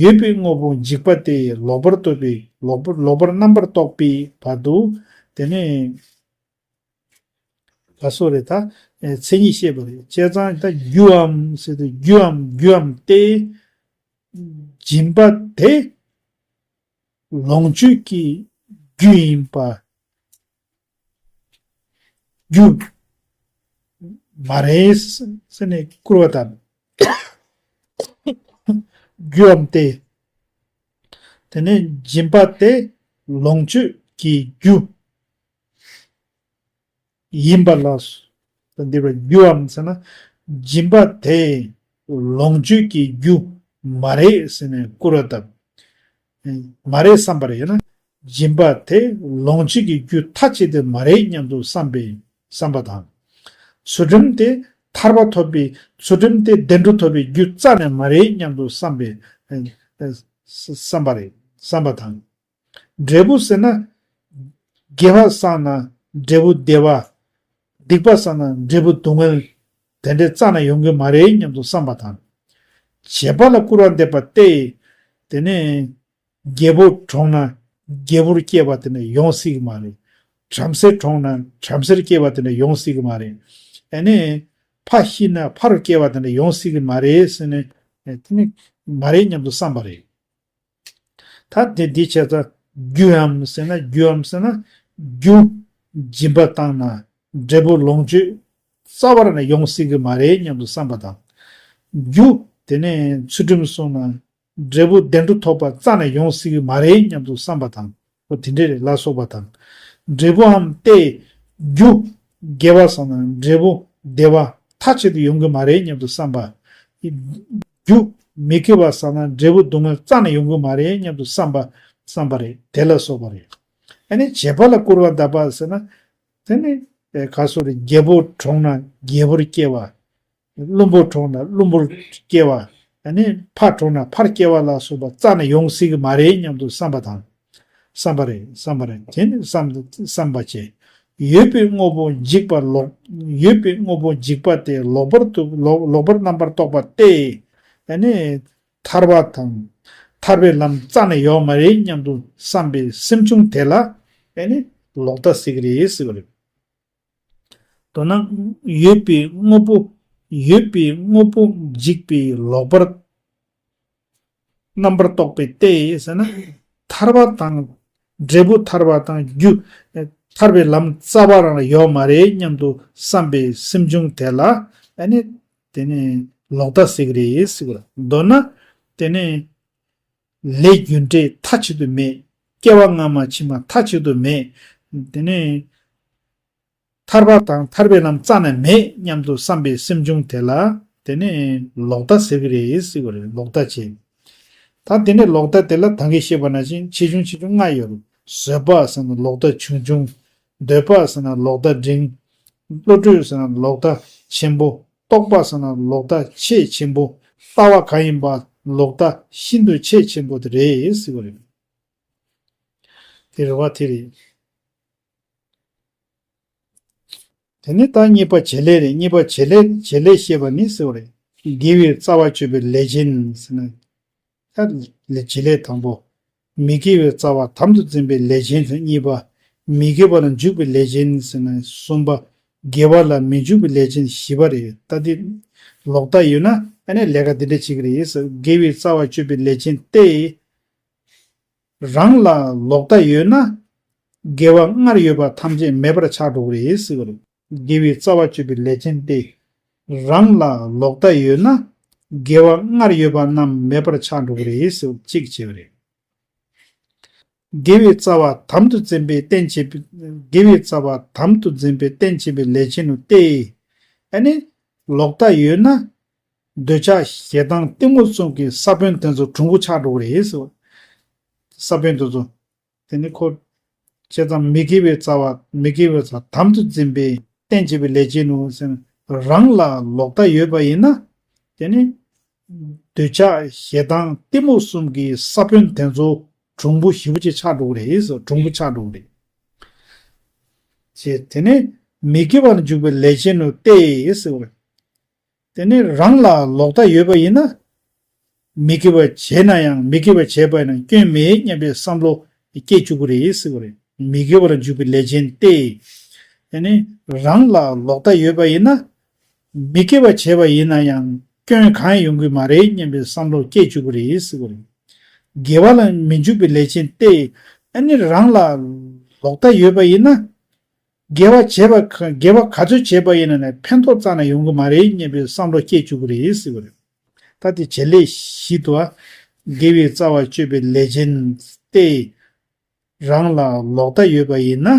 ཡོད་པའི་དངོས་པོ་འཇིག་པ་སྟེ་ལོག་པར་ལྟོས་པའི། ལོག་པར་ལོག་པར་རྣམ་པར་རྟོག་པའི་བར་དུ། དེ་ནས་ག་སོགས་རེད། ད་མཚན་ཉིད་བཤད་པ་རེད། བྱས་ཙང་ད་རྒྱུའམ་ཟེར་དུས་རྒྱུའམ་རྒྱུའམ་སྟེ། སྦྱིན་པ་དེ་ལོངས་སྤྱོད་ཀྱི་ རྒྱུ་ཡིན་པ། རྒྱུ་མ་རེད་ཟེར་ནས་བསྐུར་བ་དང་། རྒྱུའམ་སྟེ། དེ་ནས་སྦྱིན་པ་དེ་ལོངས་སྤྱོད་ཀྱི་རྒྱུ་ཡིན་པ་ལ། འདིར་རྒྱུའམ་ཟེར་ན། སྦྱིན་པ་དེ་ལོངས་སྤྱོད་ཀྱི་རྒྱུ་མ་རེད་ཟེར་ནས་བསྐུར་བ་དང་། མ་རེད་བསམ་པ་རེད་ན། སྦྱིན་པ་དེ་ལོངས་སྤྱོད་ཀྱི་རྒྱུ་མཐའ་གཅིག་ཏུ་མ་རེད་སྙམ་དུ་བསམ་པའི་བསམ་པ་དང་། ཚུལ་ཁྲིམས་དེ་ཐར་པ་ཐོབ་པའི་ཚུལ་ཁྲིམས་དེ་བདེ་འགྲོ་ཐོབ་པའི་རྒྱུ་རྩ་ནས་མ་རེད་སྙམ་དུ་བསམ་པའི་བསམ་པ་རེད་བསམ་པ་དང་། འབྲས་བུ་ཟེར་ན། དགེ་བ་བསགས་ན་འབྲས་བུ་བདེ་བ། སྡིག་པ་བསགས་ན་འབྲས་བུ་སྡུག་བསྔལ། དེ་འདྲའི་རྩ་ནས་ཡོང་གི་མ་རེད་སྙམ་དུ་བསམ་པ་དང་། བྱེད་པ་ལ་བསྐུར་བ་འདེབས་པ་སྟེ། དེ་ནས་རྒྱལ་པོ་གྲོངས་ན་རྒྱལ་པོར་སྐྱེ་བ་དེ་འདྲ་ཡོང་སྲིད་ཀྱི་མ་རེད། བྲམ་ཟེ་གྲོངས་ན་བྲམ་ཟེར་སྐྱེ་བ་དེ་འདྲ་ཡོང་སྲིད་ཀྱི་མ་རེད། ཨ་ནི་ཕ་ཤི་ན་ཕ་རུ་སྐྱེ་བ་དེ་འདྲ་ཡོང་སྲིད་ཀྱི་མ་རེད་ཟེར་ནས་དེ་ནི་མ་རེད་སྙམ་དུ་བསམ་པ་རེད། ད་དེ་འདི་བྱས་ཙང་རྒྱུའམ་ཟེར་ན་རྒྱུའམ་ཟེར་ན་རྒྱུ་སྦྱིན་པ་བཏང་ན་འབྲས་བུ་ལོངས་སྤྱོད་རྩ་བ་ནས་ཡོང་སྲིད་ཀྱི་མ་རེད་སྙམ་དུ་བསམ་པ་དང་། རྒྱུ་དེ་ནས་ཚུལ་ཁྲིམས་བསྲུངས་ན་འབྲས་བུ་བདེ་འགྲོ་ཐོབ་པ་རྩ་ནས་ཡོང་སྲིད་ཀྱི་མ་རེད་སྙམ་དུ་བསམ་པ་དང་། འོ་དེ་འདྲ་རེད་ལ་སོགས་པ་དང་། འབྲས་བུའམ་སྟེ། རྒྱུ་དགེ་བ་བསགས་ན་འབྲས་བུ་བདེ་བ་མཐའ་གཅིག་ཏུ་ཡོང་གི་མ་རེད་སྙམ་དུ་བསམ་པ། རྒྱུ་མི་དགེ་བ་བསགས་ན་འབྲས་བུ་སྡུག་བསྔལ་རྩ་ནས་ཡོང་གི་མ་རེད་སྙམ་དུ་བསམ་པ་བསམ་པ་རེད། དེ་ལ་སོགས་པ་རེད། ཨ་ནི་བྱེད་པ་ལ་བསྐུར་བ་འདེབས་པ་ཟེར་ན། དེ་ནི་ག་སོགས་རེད། རྒྱལ་པོ་གྲོངས་ན་རྒྱལ་པོར་སྐྱེ་བ། བློན་པོ་གྲོངས་ན་བློན་པོར་སྐྱེ་བ། ཨ་ནི་ཕ་གྲོངས་ན་ཕར་སྐྱེ་བ་ལ་སོགས་པ་རྩ་ནས་ཡོང་སྲིད་ཀྱི་མ་རེད་སྙམ་དུ་བསམ་པ་དང་། བསམ་པ་རེད་བསམ་པ་རེད། དེ་ནི་བསམ་བསམ་པ་བྱས། ཡོད་པའི་དངོས་པོ་འཇིག་པ་ལོག་ཡོད་པའི་དངོས་པོ་འཇིག་པ་དེ་ལོག་པར་དུ་ལོག་ལོག་པར་རྣམ་པར་རྟོག་པ་སྟེ། ཨ་ནི་ཐར་པ་དང་ཐར་པའི་ལམ་རྩ་ནས་ཡོད་མ་རེད་སྙམ་དུ་བསམ་པའི་སེམས་བྱུང་དེ་ལ་ཨ་ནི་ལོག་ལྟ་ཟེར་གྱི་རེད་ཟེར་བ་རེད། མདོར་ན། ཡོད་པའི་དངོས་པོ། ཡོད་པའི་དངོས་པོ་འཇིག་པའི་ལོག་པར་རྣམ་པར་རྟོག་པའི་སྟེ་ཟེར་ན། ཐར་པ་དང་། འབྲས་བུ་ཐར་པ་དང་རྒྱུ། ཐར་པའི་ལམ་རྩ་བ་རང་ལ་ཡོད་མ་རེད་སྙམ་དུ་བསམ་པའི་སེམས་བྱུང་དེ་ལ་ཨ་ནི། དེ་ནི་ལོག་ལྟ་ཟེར་གྱི་རེད་ཟེར་གྱི་རེད། མདོར་ན། དེ་ནི། ལས་རྒྱུ་འབྲས་མཐའ་གཅིག་ཏུ་མེད། སྐྱེ་བ་སྔ་མ་ཕྱི་མ་མཐའ་གཅིག་ཏུ་མེད། དེ་ནི། ཐར་པ་དང་ཐར་པའི་ལམ་རྩ་ནས་མེད་སྙམ་དུ་བསམ་པའི་སེམས་བྱུང་དེ་ལ་དེ་ནི་ལོག་ལྟ་ཟེར་གྱི་རེད་ཟེར་གྱི་རེད། ལོག་ལྟ་བྱེད། ད་དེ་ནི་ལོག་ལྟ་དེ་ལ་ད་གིན་བཤད་པ་ནང་བཞིན་ཆེ་ཆུང་ཆེ་ཆུང་ལྔ་ཡོད་རེད། བཟོད་པ་ཟེར་ན་ལོག་ལྟ་ཆུང་ཆུང་། འདོད་པ་ཟེར་ན་ལོག་ལྟ་འབྲིང་། བློ་གྲོས་ཟེར་ན་ལོག་ལྟ་ཆེན་པོ། རྟོག་པ་ཟེར་ན་ལོག་ལྟ་ཆེས་ཆེན་པོ། ལྟ་བ་གང་ཡིན་པ་ལོག་ལྟ་ཤིན་ཏུ་ཆེས་ཆེན་པོ་དེ་རེད་ཟེར་གྱི་རེད། དེ་རེད་བ་དེ་རེད། དེ་ནས་ད་གཉིས་པ་བྱེད་ལས་རེད། གཉིས་པ་བྱེད་ལས་བྱེད་ལས་ཤེས་པ་ནི་ཟེར་བ་རེད། དགེ་བའི་རྩ་བ་གཅོད་པའི་ལས་ཅན་ཟེར་ན། ད་ལས་བྱེད་ལས་དང་པོ། མི་དགེ་བའི་རྩ་བ་དམ་དུ་འཛིན་པའི་ལས་ཅན་ཟེར་གཉིས་པ། མི་དགེ་བ་ལ་འཇུག་པའི་ལས་ཅན་ཟེར་ན་གསུམ་པ། དགེ་བ་ལ་མི་འཇུག་པའི་ལས་ཅན་བཞི་པ་རེད། ད་དེ་ལོག་ལྟ་ཡོད་ན་ཨ་ནི་ལས་ཀ་འདི་འདྲ་བྱེད་ཀྱི་རེད་ཟེར། དགེ་བའི་རྩ་བ་གཅོད་པའི་ལས་ཅན་ཏེ། རང་ལ་ལོག་ལྟ་ཡོད་ན། དགེ་བ་སྔར་ཡོད་པ་ཐམས་ཅད་མེད་པར་ཆགས་འགྲོ་གི་རེད་ཟེར་གྱི་རེད། དགེ་བའི་རྩ་བ་གཅོད་པའི་ལས་ཅན་ཏེ། རང་ལ་ལོག་ལྟ་ཡོད་ན། དགེ་བ་སྔར་ཡོད་པ་རྣམས་མེད་པར་ཆགས་འགྲོ་གི་རེད་ཟེར་གཅིག་བྱས་པ་རེད། དགེ་བའི་རྩ་བ་དམ་དུ་འཛིན་པའི་རྟེན་བྱེད་པའི་དགེ་བའི་རྩ་བ་དམ་དུ་འཛིན་པའི་རྟེན་བྱེད་པའི་ལས་ཅན་ནོ་སྟེ། ཨ་ནི། ལོག་ལྟ་ཡོད་ན། འདོད་ཆགས་ཞེ་སྡང་གཏི་མུག་གསུམ་གྱི་ས་བོན་དེ་ཚོ་གྲུང་པོ་ཆགས་འགྲོ་གི་རེད་ཟེར། ས་བོན་དེ་ཚོ། དེ་ནི་ཁོ། བྱས་ཙང་མི་དགེ་བའི་རྩ་བ་མི་དགེ་བའི་རྩ་དམ་དུ་འཛིན་པའི་རྟེན་བྱེད་པའི་ལས་ཅན་ནོ་ཟེར་ན་རང་ལ་ལོག་ལྟ་ཡོད་པ་ཡིན་ན། དེ་ནི། འདོད་ཆགས་ཞེ་སྡང་གཏི་མུག་གསུམ་གྱི་ས་བོན་དེ་ཚོ་གྲུང་པོ་ཞེ་པོ་ཅིག་ཆགས་འགྲོ་གི་རེད་ཟེར། གྲུང་པོ་ཆགས་འགྲོ་གི་རེད། ཅེས་དེ་ནི་མི་དགེ་བ་ལ་འཇུག་པའི་ལས་ཅན་ནོ་སྟེ་ཟེར་བ་རེད། དེ་ནི་རང་ལ་ལོག་ལྟ་ཡོད་པ་ཡིན་ན། མི་དགེ་བ་བྱས་ན་ཡང་མི་དགེ་བ་བྱས་པ་ཡིན་ན་སྐྱོན་མེད་སྙམ་པའི་བསམ་བློ་སྐྱེ་བཅུག་གི་རེད་ཟེར་བ་རེད། མི་དགེ་བ་ལ་འཇུག་པའི་ལས་ཅན་ཏེ། དེ་ནི་རང་ལ་ལོག་ལྟ་ཡོད་པ་ཡིན་ན། མི་དགེ་བ་བྱས་པ་ཡིན་ན་ཡང་སྐྱོན་གང་ཡང་ཡོང་གི་མ་རེད་སྙམ་པའི་བསམ་བློ་སྐྱེ་བཅུག་གི་རེད་ཟེར་བ་རེད། དགེ་བ་ལ་མི་འཇུག་པའི་ལས་ཅན་ཏེ། ཨ་ནི་རང་ལ་ ལོག་ལྟ་ཡོད་པ་ཡིན་ན། དགེ་བ་བྱས་པ་ག་དགེ་བ་ག་ཚོད་བྱས་པ་ཡིན་ན་ནས་ཕན་ཐོགས་རྩ་ནས་ཡོང་གི་མ་རེད་སྙམ་པའི་བསམ་བློ་སྐྱེ་བཅུག་གི་རེད་ཟེར་བ་རེད། ད་དེ་བྱེད་ལས་བཞི་འདུག་ཨ། དགེ་བའི་རྩ་བ་གཅོད་པའི་ལས་ཅན་ཏེ། རང་ལ་ལོག་ལྟ་ཡོད་པ་ཡིན་ན།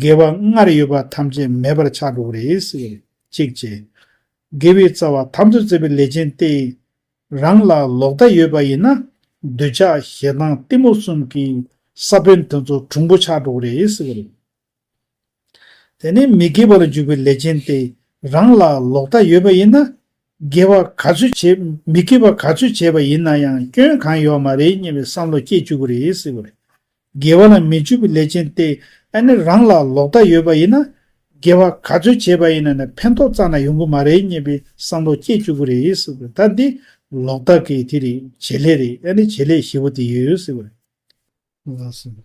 དགེ་བ་སྔར་ཡོད་པ་ཐམས་ཅད་མེད་པར་ཆགས་འགྲོ་གི་རེད་ཟེར་བ་རེད། གཅིག་བྱས། དགེ་བའི་རྩ་བ་དམ་དུ་བརྩི་བའི་ལས་ཅན་ཏེ། རང་ལ་ལོག་ལྟ་ཡོད་པ་ཡིན་ན། འདོད་ཆགས་ཞེ་སྡང་གཏི་མུག་གསུམ་གྱི་ས་བོན་དེ་ཚོ་གྲུང་པོ་ཆགས་འགྲོ་གི་རེད་ཟེར་བ་རེད། དེ་ནས་མི་དགེ་བ་ལ་འཇུག་པའི་ལས་ཅན་ཏེ། རང་ལ་ལོག་ལྟ་ཡོད་པ་ཡིན་ན། དགེ་བ་ག་ཚོད་བྱེད་མི་དགེ་བ་ག་ཚོད་བྱས་པ་ཡིན་ན་ཡང་སྐྱོན་གང་ཡོད་མ་རེད་སྙམ་པའི་བསམ་བློ་སྐྱེ་བཅུག་གི་རེད་ཟེར་བ་རེད། དགེ་བ་ལ་མི་འཇུག་པའི་ལས་ཅན་ཏེ། ཨ་ནི་རང་ལ་ལོག་ལྟ་ཡོད་པ་ཡིན་ན། དགེ་བ་ག་ཚོད་བྱས་པ་ཡིན་ན་ནི་ཕན་ཐོགས་རྩ་ནས་ཡོང་གི་མ་རེད་སྙམ་པའི་བསམ་བློ་སྐྱེ་བཅུག་གི་རེད་ཟེར་བ་རེད། ད་འདི་ལོག་ལྟ་གི་དེ་རེད། བྱེད་ལས་རེད། ཨ་ནི་བྱེད་ལས་བཞི་པོ་དེ་ཡོད་ཟེར་བ་རེད། ལགས་སོ།